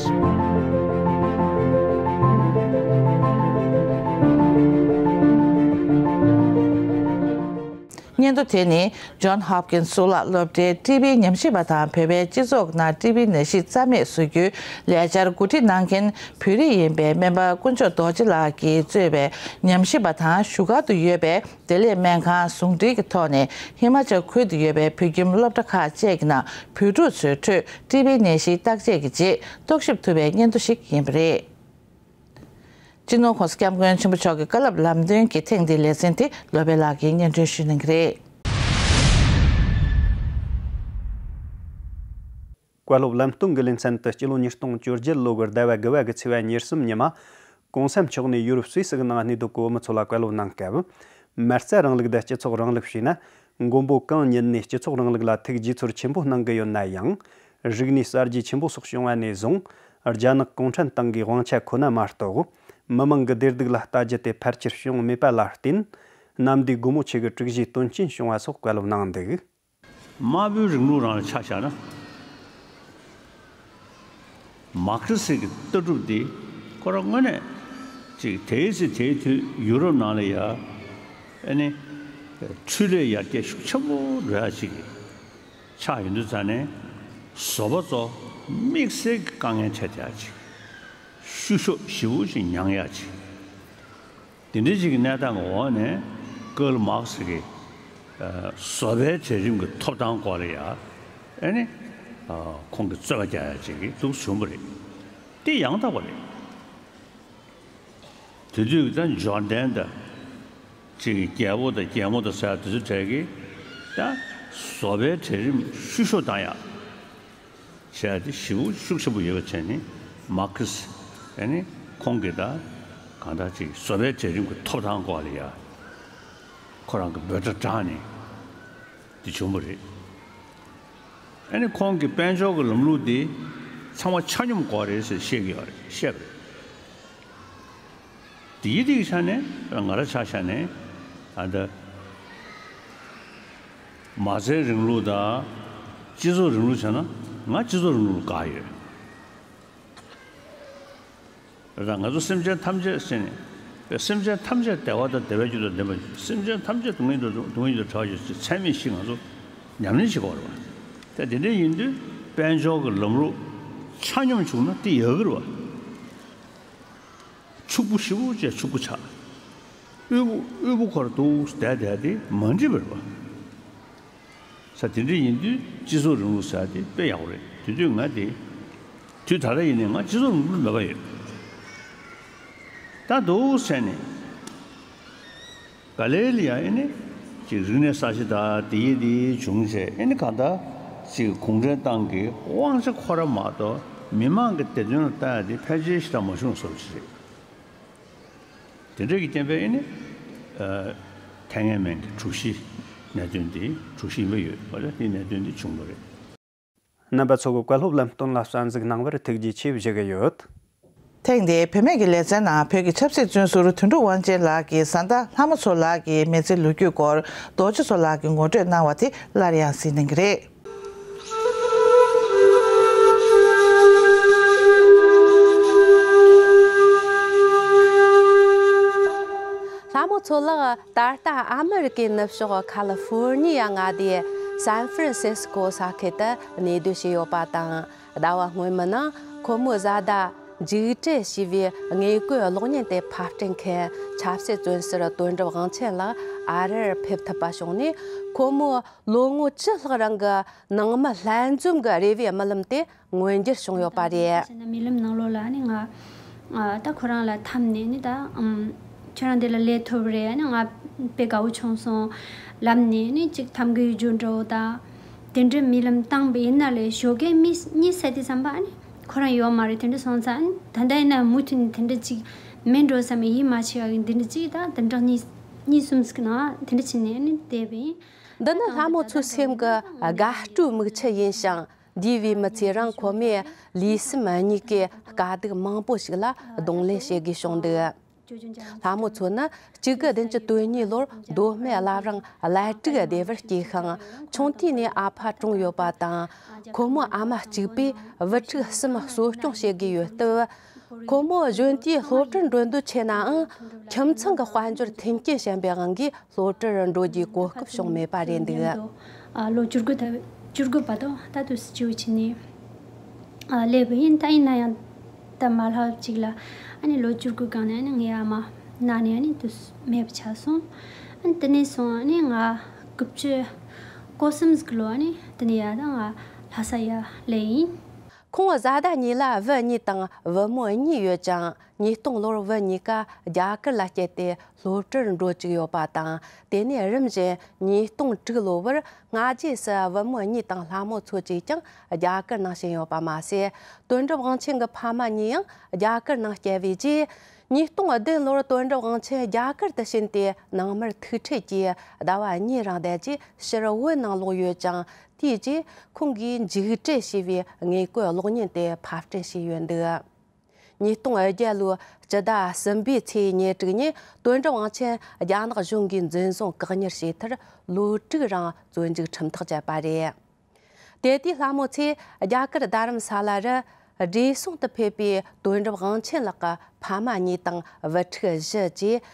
སྙན་ཐོ་དེ་ནི་John Hopkins གཙུག་ལག་སློབ་གྲྭའི་ཊི་བི་ཉམས་ཞིབ་པ་དང་བོད་པའི་སྤྱི་ཚོགས་ནང་ཊི་བི་ནད་གཞི་རྩ་མེད་བཟོ་རྒྱུའི་ལས་འཆར་གོ་སྒྲིག་གནང་མཁན་བོད་རིགས་ཡིན་པའི་སྨན་པ་དཀོན་མཆོག་རྡོ་རྗེ་ལགས་ཀྱིས་གཙོས་པའི་ཉམས་ཞིབ་པ་དང་བཞུགས་སྒར་དུ་ཡོད་པའི་བདེ་ལེགས་སྨན་ཁང་ཟུང་འབྲེལ་གྱི་ཐོག་ནས་ཧི་མ་ཅལ་ཁུལ་དུ་ཡོད་པའི་བོད་ཁྱིམ་སློབ་གྲྭ་ཁག་བཅས་ཀྱི་ནང་བོད་ཕྲུག་ཚོའི་ཁྲོད་ཊི་བི་ནད་གཞིའི་བརྟག་དཔྱད་ཀྱི་རྗེས་རྟོག་ཞིབ་ཐུབ་པའི་སྙན་ཐོ་ཞིག་ཡིན་པ་རེད། སྤྱི་ནོར་༸གོང་ས་༸སྐྱབས་མགོན་ཆེན་པོ་མཆོག་གི་བཀའ་སློབ་ལམ་སྟོན་གྱི་ཐེངས་འདིའི་ལེ་ཚན་དེ་བློ་བྷེ་ལགས་ཀྱིས་སྙན་སྒྲོན་ཞུ་གནང་གི་རེད། བཀའ་སློབ་ལམ་སྟོན་གྱི་ལེ་ཚན་དུ་སྤྱི་ལོ་ཉིས་སྟོང་བཅོ་བརྒྱད་ལོ་གི་ཟླ་བ་དགུ་བ་གི་ཚེས་པ་ཉེར་གསུམ་ཉིན་མ། གོང་ས་མཆོག་ནས་ཡུ་རོབ་སུད་སི་གི་ནང་གནས་སྡོད་ཀྱི་བོད་མི་ཚོ་ལ་བཀའ་སློབ་གནང་སྐབས། མ་རྩ་རིང་ལུགས་དང་སྤྱི་ཚོགས་རིང་ལུགས་ཞེས་ན། མགོན་པོ་གང་ཉིད་ནས་སྤྱི་ཚོགས་རིང་ལུགས་ལ་ཐུགས་དགྱེས་ཚོར་ཆེན་པོ་གནང་གི་ཡོད་ན་ཡང་། རིག་གནས་གསར་བརྗེ་ཆེན་པོ་སོགས་བྱུང་བ་ནས་བཟུང་། རྒྱ་ནག་གུང་ཁྲན་ཏང་གི་དབང་ཆ་ཁོ་ན་མ་གཏོགས། མི་མང་གི་བདེ་སྡུག་ལ་ལྟ་རྒྱུ་དེ་ཕལ་ཆེར་བྱུང་མེད་པ་ལ་བརྟེན། གནམ་བདེ་སྒོ་མོ་ཆེ་གི་དྲུག་བཞིའི་དོན་རྐྱེན་བྱུང་བ་སོགས་བཀའ་སློབ་གནང་འདུག། དམར་པོའི་རིང་ལུགས་རང་ལ་ཆ་བཞག་ན། མར་ཁེ་སི་གི་ལྟ་གྲུབ་འདི་ཁོ་རང་དངོས་གནས་ཅིག་དེའི་ཚེ་དེའི་དུས་ཡུ་རོབ་ནང་ལ་ཡ་ཨ་ནི་འཕྲུལ་ལས་ཡར་རྒྱས་ཤུགས་ཆེན་པོ་འགྲོ་ཡ་ཅིག་ཆགས་ཡོང་དུས་ཙ་ནས་བཟོ་པ་ཚོ་དམིགས་བསལ་གྱི་དཀའ་ངལ་འཕྲད་བསྡད་ཡ་ཅིག་བཤུ་གཞོག་ཞེ་པོ་ཅིག་མྱངས་ཡ་ཅིག་དེ་འདྲའི་ཅིག་གི་གནས་སྟངས་ཀྱི་འོག་ནས་ཀརལ་མཱག་སི་གི་ཨ་བཟོ་པའི་གྲལ་རིམ་གྱི་ཐོབ་ཐང་སྐོར་ལ་ཡ་ཨ་ནི་ཨ་ཁོང་གིས་རྩོད་པ་རྒྱག་ཡ་ཅིག་གི་འདུག་བྱུང་བ་རེད། དེ་ཡང་དག་པ་རེད། དེ་དུས་ཀྱི་ད་འབྱོར་ལྡན་དང་ཅིག་གི་རྒྱལ་པོ་དང་རྒྱལ་མོ་དང་ཟེར་ཡ་དེ་ཚོའི་གྲས་ཀྱིས་ད་བཟོ་པའི་གྲལ་རིམ་བཤུ་གཞོག་བཏང་ཡ། བྱས་ཏེ་ཞེ་པོ་ཤུགས་ཆེན་པོ་ཡོད་པ་བྱས་ནས་མར་ཁེ་སི་ཨ་ནི་ཁོང་གིས་ད་གང་ལྟར་ཅིག་བཟོ་པའི་གྲལ་རིམ་གྱི་ཐོབ་ཐང་སྐོར་ལ་ཡ་ཁོ་རང་གི་འབོད་སྒྲ་བསྒྲགས་ནས་དེ་བྱུང་བ་རེད། ཨ་ནི་ཁོང་གི་དཔལ་འབྱོར་གྱི་ལམ་ལུགས་དེ་ཚང་མ་ཆ་སྙོམས་སྐོར་རེད་ཟེར་བཤད་ཀྱི་ཡོད་རེད། བཤད་པ་རེད། དེའི་དེའི་ཆ་ནས་ང་རང་ཆ་བཞག་ནས་ཨ་ད་མ་རྩའི་རིང་ལུགས་དང་སྤྱི་ཚོགས་རིང་ལུགས་བྱས་ན་ང་སྤྱི་ཚོགས་རིང་ལུགས་ལ་དགའ་ཡོད། རེད་ད། ང་ཚོ་སེམས་ཅན་ཐམས་ཅད་ཟེར་ནས་པའི་སེམས་ཅན་ཐམས་ཅད་བདེ་བ་དང་བདེ་བའི་རྒྱུ་དང་ལྡན་པ་སེམས་ཅན་ཐམས་ཅད་སྡུག་བསྔལ་དང་སྡུག་བསྔལ་རྒྱུ་དང་བྲལ་བ་ཞིག་ཚད་མེད་ཞིག་ང་ཚོ་ཉམས་ལེན་བྱེད་དགོས་རེད་བ། ད་དེ་འདྲ་ཡིན་དུས་དཔལ་འབྱོར་གྱི་ལམ་ལུགས་ཆ་སྙོམས་བྱུང་ན་དེ་ཡག་གི་རེད་བ། ཕྱུག་པོ་ཞེ་པོ་ཅིག་ཕྱུག་པོ་ཆགས། དབུལ་པོ་དབུལ་པོ་ཁོ་རང་འདུག་བསྡད་བསྡད་དེ་མ་འགྲིག་པ་རེད་བ། ས་དེ་འདྲ་ཡིན་དུས་སྤྱི་ཚོགས་རིང་ལུགས་ཟེར་དེ་དཔེ་ཡག་པོ་རེད། དེ་དུས་ང་དེ་དུས་ད་ལྟ་ཡིན་ནའི་ང་སྤྱི་ཚོགས་རིང་ལུགས་མོས་པ་ཡོད། ད་འདུག་ཟེར་ནས་ག་ལེ་ལ་ཡང་ཨེ་ནི་ཅིག་རིག་གནས་གསར་བརྗེ་དང་དེ་ཡི་དེ་བྱུང་རྗེས་ཨེ་ནི་གང་ལྟར་ཅིག་གུང་ཁྲན་ཏང་གི་དབང་ཆ་ཁོ་ར་མ་གཏོགས་མི་མང་གི་བདེ་དོན་ལ་ལྟ་ཡ་དེ་ཕལ་ཆེར་ཞེ་དྲག་མ་བྱུང་བཟོ་འདྲ་ཅིག་རེད། དེ་འདྲ་གི་རྐྱེན་པས་ཨེ་ནི་ཨ་ཐའེ་ཝན་གྱི་དྲུག་བཞི་གནད་དོན་དེ་དྲུག་བཞི་ཡིན་པ་ཡོད་པ་ལ་དེ་གནད་དོན་དེ་བྱུང་བ་རེད། རྣམ་པ་ཚོ་གི་བཀའ་སློབ་ལམ་སྟོན་ལ་གསན་གཟིགས་གནང་བར་ཐུགས་རྗེ་ཆེ་ཞུ་གི་ཡོད། ཐེངས་འདིའི་བུད་མེད་ཀྱི་ལེ་ཚན་ནང་བོད་ཀྱི་ཆབ་སྲིད་བཙོན་ཟུར་དོན་གྲུབ་དབང་ཆེན་ལགས་ཀྱིས་བཟའ་ཟླ་ལྷ་མོ་མཚོ་ལགས་ཀྱི་མི་ཚེའི་ལོ་རྒྱུས་སྐོར་རྡོ་རྗེ་མཚོ་ལགས་ཀྱིས་ངོ་སྤྲོད་གནང་བ་དེ་སླར་ཡང་གཟིགས་གནང་གི་རེད། ལྷ་མོ་མཚོ་ལགས་ད་ལྟ་ཨ་མི་རི་ཀའི་ནུབ་ཕྱོགས་ཁ་ལི་ཧྥོར་ནི་ཡ་མངའ་སྡེའི་སན་ཧྥ་རན་སིས་ཀོ་ས་ཁུལ་དུ་གནས་སྡོད་བྱས་ཡོད་པ་དང་། ཟླ་བ་སྔོན་མའི་ནང་ཁོ་མོའི་བཟའ་ཟླ་འཇིགས་བྲལ་ཞེས་པའི་དངོས་པོའི་གློག་བརྙན་དེ་ཕབ་སྐྲུན་མཁན་ཆབ་སྲིད་བཙོན་ཟུར་དོན་གྲུབ་དབང་ཆེན་ལགས་ཨ་རིར་ཕེབས་ཐུབ་པ་བྱུང་ནས། ཁོ་མོའི་ལོ་ངོ་བཅུ་ལྷག་རིང་གི་ནང་མི་ལྷན་འཛོམས་ཀྱི་རེ་བའི་རྨི་ལམ་དེ་མངོན་འགྱུར་བྱུང་ཡོད་པ་རེད། བྱས་ན་རྨི་ལམ་ནང་ལོགས་ལ་ནི་ང་ཨ་ད་ཁོ་རང་ལ་འཐམས་ནས་ནི་ད་ཨམ་ཁྱོད་རང་འདི་ལ་སླེབས་ཐུབ་རེད། ཨ་ནི་ང་དཔེ་དགའ་བོ་བྱུང་སོང་ལབ་ནས་ནི་ཅིག་འཐམ་གི་ཡོད་རྒྱུ་འདྲ་བོ་དང་། དེ་འདྲའི་རྨི་ལམ་བཏང་བ་ཡིན་ན་ལས་ཞོགས་ཀས་མི་གཉིད་སད་དུས་ཙམ་པ་ཨ་ནི་ཁོ་རང་ཡོད་མ་རེད། དེ་འདྲ་སོང་ཙང་ཨ་ནི་ད་ལྟ་ཡིན་ན་མུ་མཐུད་ནས་དེ་འདྲ་ཅིག་མིན་འགྲོ་བསམ་པའི་ཡིད་མ་ཆེས་པ་གི་འདི་འདྲ་ཅིག་ད་དེ་འདྲ་གཉིས་གཉིས་གསུམ་ཟིག་ནང་དེ་འདྲ་བྱས་ནས་ཨ་ནི་བསྡད་པ་ཡིན། འདི་ནི་ལྷ་མོ་མཚོའི་སེམས་ཀྱི་དགའ་སྤྲོའི་མིག་ཆུ་ཡིན་ཞིང་། འདས་པའི་མི་ཚེ་རིང་ཁོ་མོས་ལུས་སེམས་གཉིས་ཀའི་དཀའ་སྡུག་མང་པོ་ཞིག་ལ་གདོང་ལེན་བྱེད་དགོས་བྱུང་འདུག། ལྷ་མོ་མཚོ་ནི་གཅིག་དགུ་བདུན་ཅུ་དོན་གཉིས་ལོར་མདོ་སྨད་བླ་བྲང་བླ་སྒྲིག་སྡེ་བར་སྐྱེས་ཤིང་། ཆུང་དུས་ནས་ཨ་ཕ་གྲོངས་ཡོད་པ་དང་། ཁོ་མོ་ཨ་མ་གཅིག་པུས་བུ་ཕྲུག་གསུམ་གསོ་སྐྱོང་བྱེད་དགོས་ཡོད་སྟབས། ཁོ་མོ་གཞོན་དུས་སློབ་གྲྭར་འགྲོ་འདོད་ཆེ་ནའང་། ཁྱིམ་ཚང་གི་དཔལ་འབྱོར་མཐུན་རྐྱེན་ཞན་པའི་དབང་གིས་སློབ་གྲྭར་འགྲོ་རྒྱུའི་གོ་སྐབས་བྱུང་མེད་པ་རེད་འདུག། ཨ་ལོ་བཅུ་དགུ་ད་བཅུ་དགུ་བར་དུ་ད་དུས་སུ་བཅུ་བྱས་ནས་ཨ་སླེབས་པ་ཡིན། ད་ཡིན་ན་ཡང་ད་མ་ལྷག་ཅིག་ལ་ཨ་ནི་ལོ་བཅུ་དགུ་སྒང་ནས་ཨ་ནི་ངའི་ཨ་མ་ན་ནས་ཨ་ནི་དུས་སུ་མེད་པ་ཆགས་སོང་། ཨ་ནི་དེ་ནས་བཟུང་ཨ་ནི་ང་དགུ་བཅུ་གོ་གསུམ་གི་ལོ་ཨ་ནི་དེ་ནས་ཡར་ད་ང་ལྷ་ས་ཡར་སླེབས་ཡིན། ཁོང་བཟའ་ཟླ་གཉིས་ལ་བུ་གཉིས་དང་བུ་མོ་གཉིས་ཡོད་ཅིང་། ཉིས་སྟོང་ལོར་བུ་གཉིས་ཀ་རྒྱ་གར་ལ་སྐྱེས་ཏེ་སློབ་གྲྭར་འགྲོ་བཅུག་ཡོད་པ་དང་། དེ་ནས་རིམ་བཞིན་ཉིས་སྟོང་དྲུག་ལོ་བར་སྔ་རྗེས་སུ་བུ་མོ་གཉིས་དང་ལྷ་མོ་མཚོ་བཅས་ཀྱང་རྒྱ་གར་ནང་བྱོན་ཡོད་པ་མ་ཟད། དོན་གྲུབ་དབང་ཆེན་གྱི་ཕ་མ་གཉིས་ཡང་རྒྱ་གར་ནང་སྐྱེས་པའི་རྗེས། ཉིས་སྟོང་བདུན་ལོར་དོན་གྲུབ་དབང་ཆེན་རྒྱ་གར་དུ་ཕྱིན་ཏེ། ནང་མིར་ཐུག་འཕྲད་ཀྱིས་ཟླ་བ་གཉིས་རིང་བསྡད་རྗེས་ཕྱིར་བོད་ནང་ལོག་ཡོད་ཅིང་། དེའི་རྗེས་ཁོང་གིས་མཇུག་འབྲས་ཞེས་པའི་དངོས་བཀོད་གློག་བརྙན་དེ་ཕབ་སྐྲུན་བྱས་ཡོད་འདུག། ཉིས་སྟོང་བརྒྱད་ལོའི་སྤྱི་ཟླ་གསུམ་པའི་ཚེས་ཉེར་དྲུག་ཉིན་དོན་གྲུབ་དབང་ཆེན་རྒྱ་ནག་གཞུང་གིས་འཛིན་བཟུང་བཀག་ཉར་བྱས་མཐར། ལོ་དྲུག་རིང་བཙོན་འཇུག་ཁྲིམས་ཐག་བཅད་པ་རེད། དེ་དུས་ལྷ་མོ་མཚོས་རྒྱ་གར་རྡ་རམ་ས་ལ་རུ་བགྲེས་སོང་དུ་ཕེབས་པའི་དོན་གྲུབ་དབང་ཆེན་ལགས་ཀྱི་ཕ་མ་གཉིས་དང་བུ་ཕྲུག་བཞི་བཅས་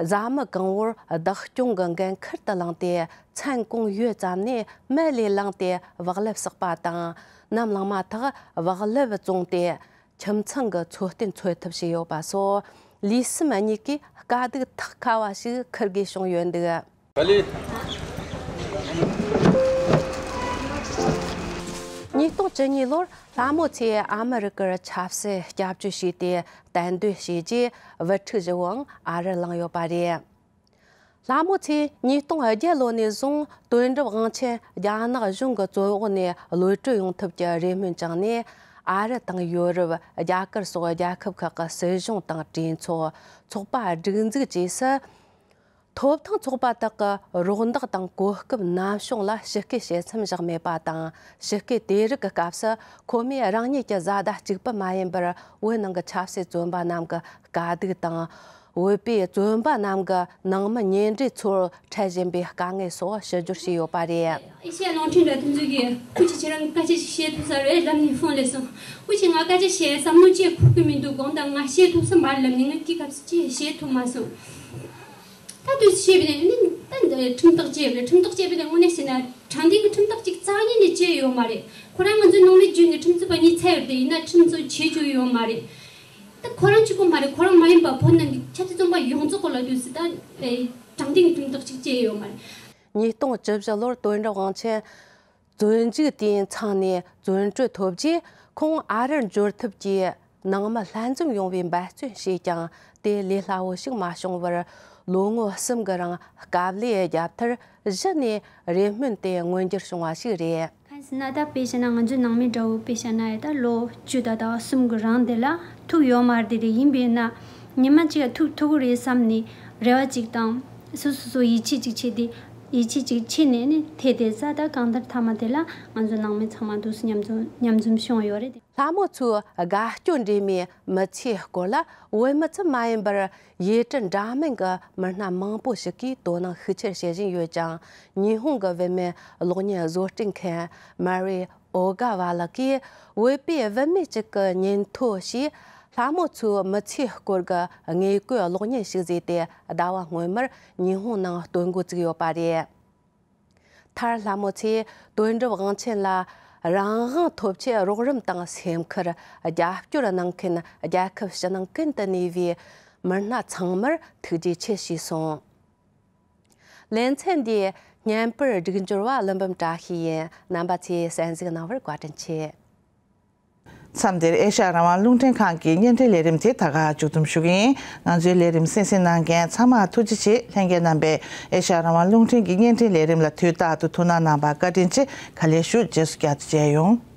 བཟའ་མི་གང་བོར་བདག་སྐྱོང་གི་འགན་འཁུར་དུ་བླངས་ཏེ། མཚན་གང་ཡོད་ཙམ་ནས་མལ་ལས་ལངས་ཏེ་བག་ལེབ་བསགས་པ་དང་། ནམ་ལངས་མ་ཐག་བག་ལེབ་བཙོངས་ཏེ། ཁྱིམ་ཚང་གི་འཚོ་རྟེན་འཚོལ་ཐབས་བྱས་ཡོད་པ་སོགས། ལུས་སེམས་གཉིས་ཀའི་དཀའ་སྡུག་ཐག་ཁ་བ་ཞིག་འཁུར་དགོས་བྱུང་ཡོད་འདུག། ཉིས་སྟོང་བཅུ་གཉིས་ལོར་ལྷ་མོ་མཚོས་ཨ་མི་རི་ཀར་ཆབ་སྲིད་སྐྱབས་བཅོལ་བྱས་ཏེ་གཏན་སྡོད་བྱས་རྗེས། བུ་ཕྲུག་བཞི་བོའང་ཨ་རིར་ལངས་ཡོད་པ་རེད། ལྷ་མོ་མཚོས་ཉིས་སྟོང་བརྒྱད་ལོ་ནས་བཟུང་དོན་གྲུབ་དབང་ཆེན་རྒྱ་ནག་གཞུང་གི་བཙོན་འོག་ནས་གློད་གྲོལ་ཡོང་ཐབས་ཀྱི་རེ་སྨོན་བཅངས་ནས། ཨ་རི་དང་ཡོ་རོབ། རྒྱ་གར་སོགས་རྒྱལ་ཁབ་ཁག་གི་སྲིད་གཞུང་དང་གྲོས་ཚོགས། ཚོགས་པ་སྒྲིག་འཛུགས་བཅས་སུ། ཐོབ་ཐང་ཚོགས་པ་དག་གི་རོགས་འདེགས་དང་གོ་སྐབས་ནམ་བྱུང་ལ་ཞི་བརྟན་བྱེད་མཚམས་བཞག་མེད་པ་དང་། ཞི་བརྟན་དེ་རིགས་ཀྱི་སྐབས་སུ་ཁོ་མོས་རང་ཉིད་ཀྱི་བཟའ་ཟླ་གཅིག་པུ་མ་ཡིན་པར། བོད་ནང་གི་ཆབ་སྲིད་བཙོན་པ་རྣམས་ཀྱི་དཀའ་སྡུག་དང་། བོད་པའི་བཙོན་པ་རྣམས་ཀྱི་ནང་མི་ཉེ་འབྲེལ་ཚོར་འཕྲད་བཞིན་པའི་དཀའ་ངལ་སོགས་ཞིབ་བསྡུར་བྱས་ཡོད་པ་རེད། ཨེ་ཤེ་ཡ་རླུང་འཕྲིན་ལས་དོན་ཚོགས་ཀྱིས་སྐུ་མཁྱེན་ཁྱེད་རང་སྐད་ཆ་ཞིག་བཤད་ཐུབ་ས་རེད། ལམ་ནས་ཧྥོན་སླེབས་སོང་། སྐུ་མཁྱེན་ང་སྐད་ཆ་བཤད་བསམ་བློ་ཅིག་འཁོར་གྱི་མི་འདུག་དགོངས་དག། ང་བཤད་ཐུབ་ས་མ་རེད་ལབ་ནས་ངས་སྐྱེས་སྐབས་སུ་ཅིག་བཤད་ཐུབ་མ་སོང་། ད་དུས་བཤད་པ་ནས་ནི་ད་འདི་ཁྲིམས་ཐག་བཅད་པ་རེད། ཁྲིམས་ཐག་བཅད་པ་ནས་དངོས་གནས་བཤད་ན་དྲང་བདེན་གྱི་ཁྲིམས་ཐག་ཅིག་རྩ་བ་ཉིད་ནས་བཅད་ཡོད་མ་རེད། ཁོ་རང་ང་ཚོའི་ནང་མི་བརྒྱུད་ནས་ཁྲིམས་རྩོད་པ་གཉིས་ཚར་ཡོད་རེད། ཡིན་ན་ཁྲིམས་རྩོད་བྱེད་བཅུག་ཡོད་མ་རེད། ད་ཁོ་རང་གཅིག་པོ་མ་རེད། ཁོ་རང་མ་ཡིན་པ་བོད་ནང་གི་ཆབ་སྲིད་བཙོན་པ་ཡོངས་རྫོགས་ལ་དུས་སུ་ད་དྲང་བདེན་གྱི་ཁྲིམས་ཐག་ཅིག་བཅད་ཡོད་མ་རེད། ཉིས་སྟོང་བཅུ་བཞི་ལོར་དོན་གྲུབ་དབང་ཆེན་བཙོན་འཇུག་དུས་ཚང་ནས་བཙོན་གྲོལ་ཐོབ་རྗེས། ཁོང་ཨ་རིར་འབྱོར་ཐབས་ཀྱི་ནང་མི་ལྷན་འཛོམས་ཡོང་བའི་འབད་བརྩོན་བྱས་ཀྱང་། དེ་ལས་སླ་བོ་ཞིག་མ་བྱུང་བར། ལོ་ངོ་གསུམ་གྱི་རིང་དཀའ་ལས་བརྒྱབ་མཐར། གཞི་ནས་རེ་སྨོན་དེ་མངོན་འགྱུར་བྱུང་བ་ཞིག་རེད། གང་ཟེར་ན་ད་དཔེ་བཞག་ན་ང་ཚོའི་ནང་མི་འདྲ་བོ་དཔེ་བཞག་ན་ཡ་ད་ལོ་བཅུ་དང་ཟླ་བ་གསུམ་གྱི་རིང་དེ་ལ་ཐུག་ཡོད་མ་རེད་དེ་རེད། ཡིན་པས་ན་ཉི་མ་གཅིག་ཐུག་ཐུབ་ཀྱི་རེད་བསམ་ནས་རེ་བ་གཅིག་དང་། སོ་སོ་སོ་ཡིད་ཆེས་གཅིག་བྱས་ཏེ། ཡིད་ཆེས་གཅིག་བྱས་ནས་ནི་དེ་དེ་ས་ད་གང་ལྟར་མཐའ་མ་དེ་ལ་ང་ཚོ་ནང་མི་ཚང་མ་འདུག་སེ་མཉམ་འཛོམས་མཉམ་འཛོམས་བྱུང་ཡོད་རེད། ལྷ་མོ་མཚོའི་དགའ་སྐྱོ་འདྲེས་མའི་མི་ཚེའི་སྐོར་ལ་བོད་མི་ཙམ་མ་ཡིན་པར། ཡུལ་གྲུ་འདྲ་མིན་གྱི་མི་སྣ་མང་པོ་ཞིག་གིས་དོ་སྣང་ཤུགས་ཆེར་བྱེད་བཞིན་ཡོད་ཅིང་། ཉི་ཧོང་གི་བུད་མེད་གློག་བརྙན་བཟོ་སྐྲུན་མཁན་མ་རི་ཨོ་ག་ཝ་ལགས་ཀྱིས། བོད་པའི་བུད་མེད་ཅིག་གི་ཉིན་ཐོ་ཞེས་ལྷ་མོ་མཚོའི་མི་ཚེའི་སྐོར་གྱི་དངོས་བཀོད་གློག་བརྙན་ཞིག་བཟོས་ཏེ། ཟླ་བ་སྔོན་མར་ཉི་ཧོང་ནང་སྟོན་འགོ་བཙུགས་ཡོད་པ་རེད། མཐར་ལྷ་མོ་མཚོས་དོན་གྲུབ་དབང་ཆེན་ལ་རང་དབང་ཐོབ་ཆེད་རོགས་རམ་དང་སེམས་ཁུར། རྒྱབ་སྐྱོར་གནང་མཁན་རྒྱལ་ཁབ་ཕྱི་ནང་ཀུན་ཏུ་གནས་པའི་མི་སྣ་ཚང་མར་ཐུགས་རྗེ་ཆེ་ཞུས་སོང་། ལེ་ཚན་འདིའི་བརྙན་པར་སྒྲིག་འབྱོར་བ་ཀླུ་འབུམ་བཀྲ་ཤིས་ཡིན། རྣམ་པ་ཚོས་གསན་གཟིགས་གནང་བར་བཀའ་དྲིན་ཆེ། མཚམས་འདིར་ཨེ་ཤ་ཡ་རང་དབང་རླུང་འཕྲིན་ཁང་གི་བརྙན་འཕྲིན་ལས་རིམ་དེ་ད་ག་མཇུག་བསྡོམས་ཞུ་གི་ཡིན། ང་ཚོའི་ལས་རིམ་གསན་གཟིགས་གནང་མཁན་ཚང་མར་ཐུགས་རྗེ་ཆེ། ལྷན་རྒྱས་རྣམ་པས་ཨེ་ཤ་ཡ་རང་དབང་རླུང་འཕྲིན་གྱི་བརྙན་འཕྲིན་ལས་རིམ་ལ་དུས་རྟག་ཏུ་ཐུགས་སྣང་གནང་བར་བཀའ་དྲིན་ཆེ། ག་ལེར་ཞུ། རྗེས་སུ་བསྐྱར་དུ་མཇལ་ཡོང་།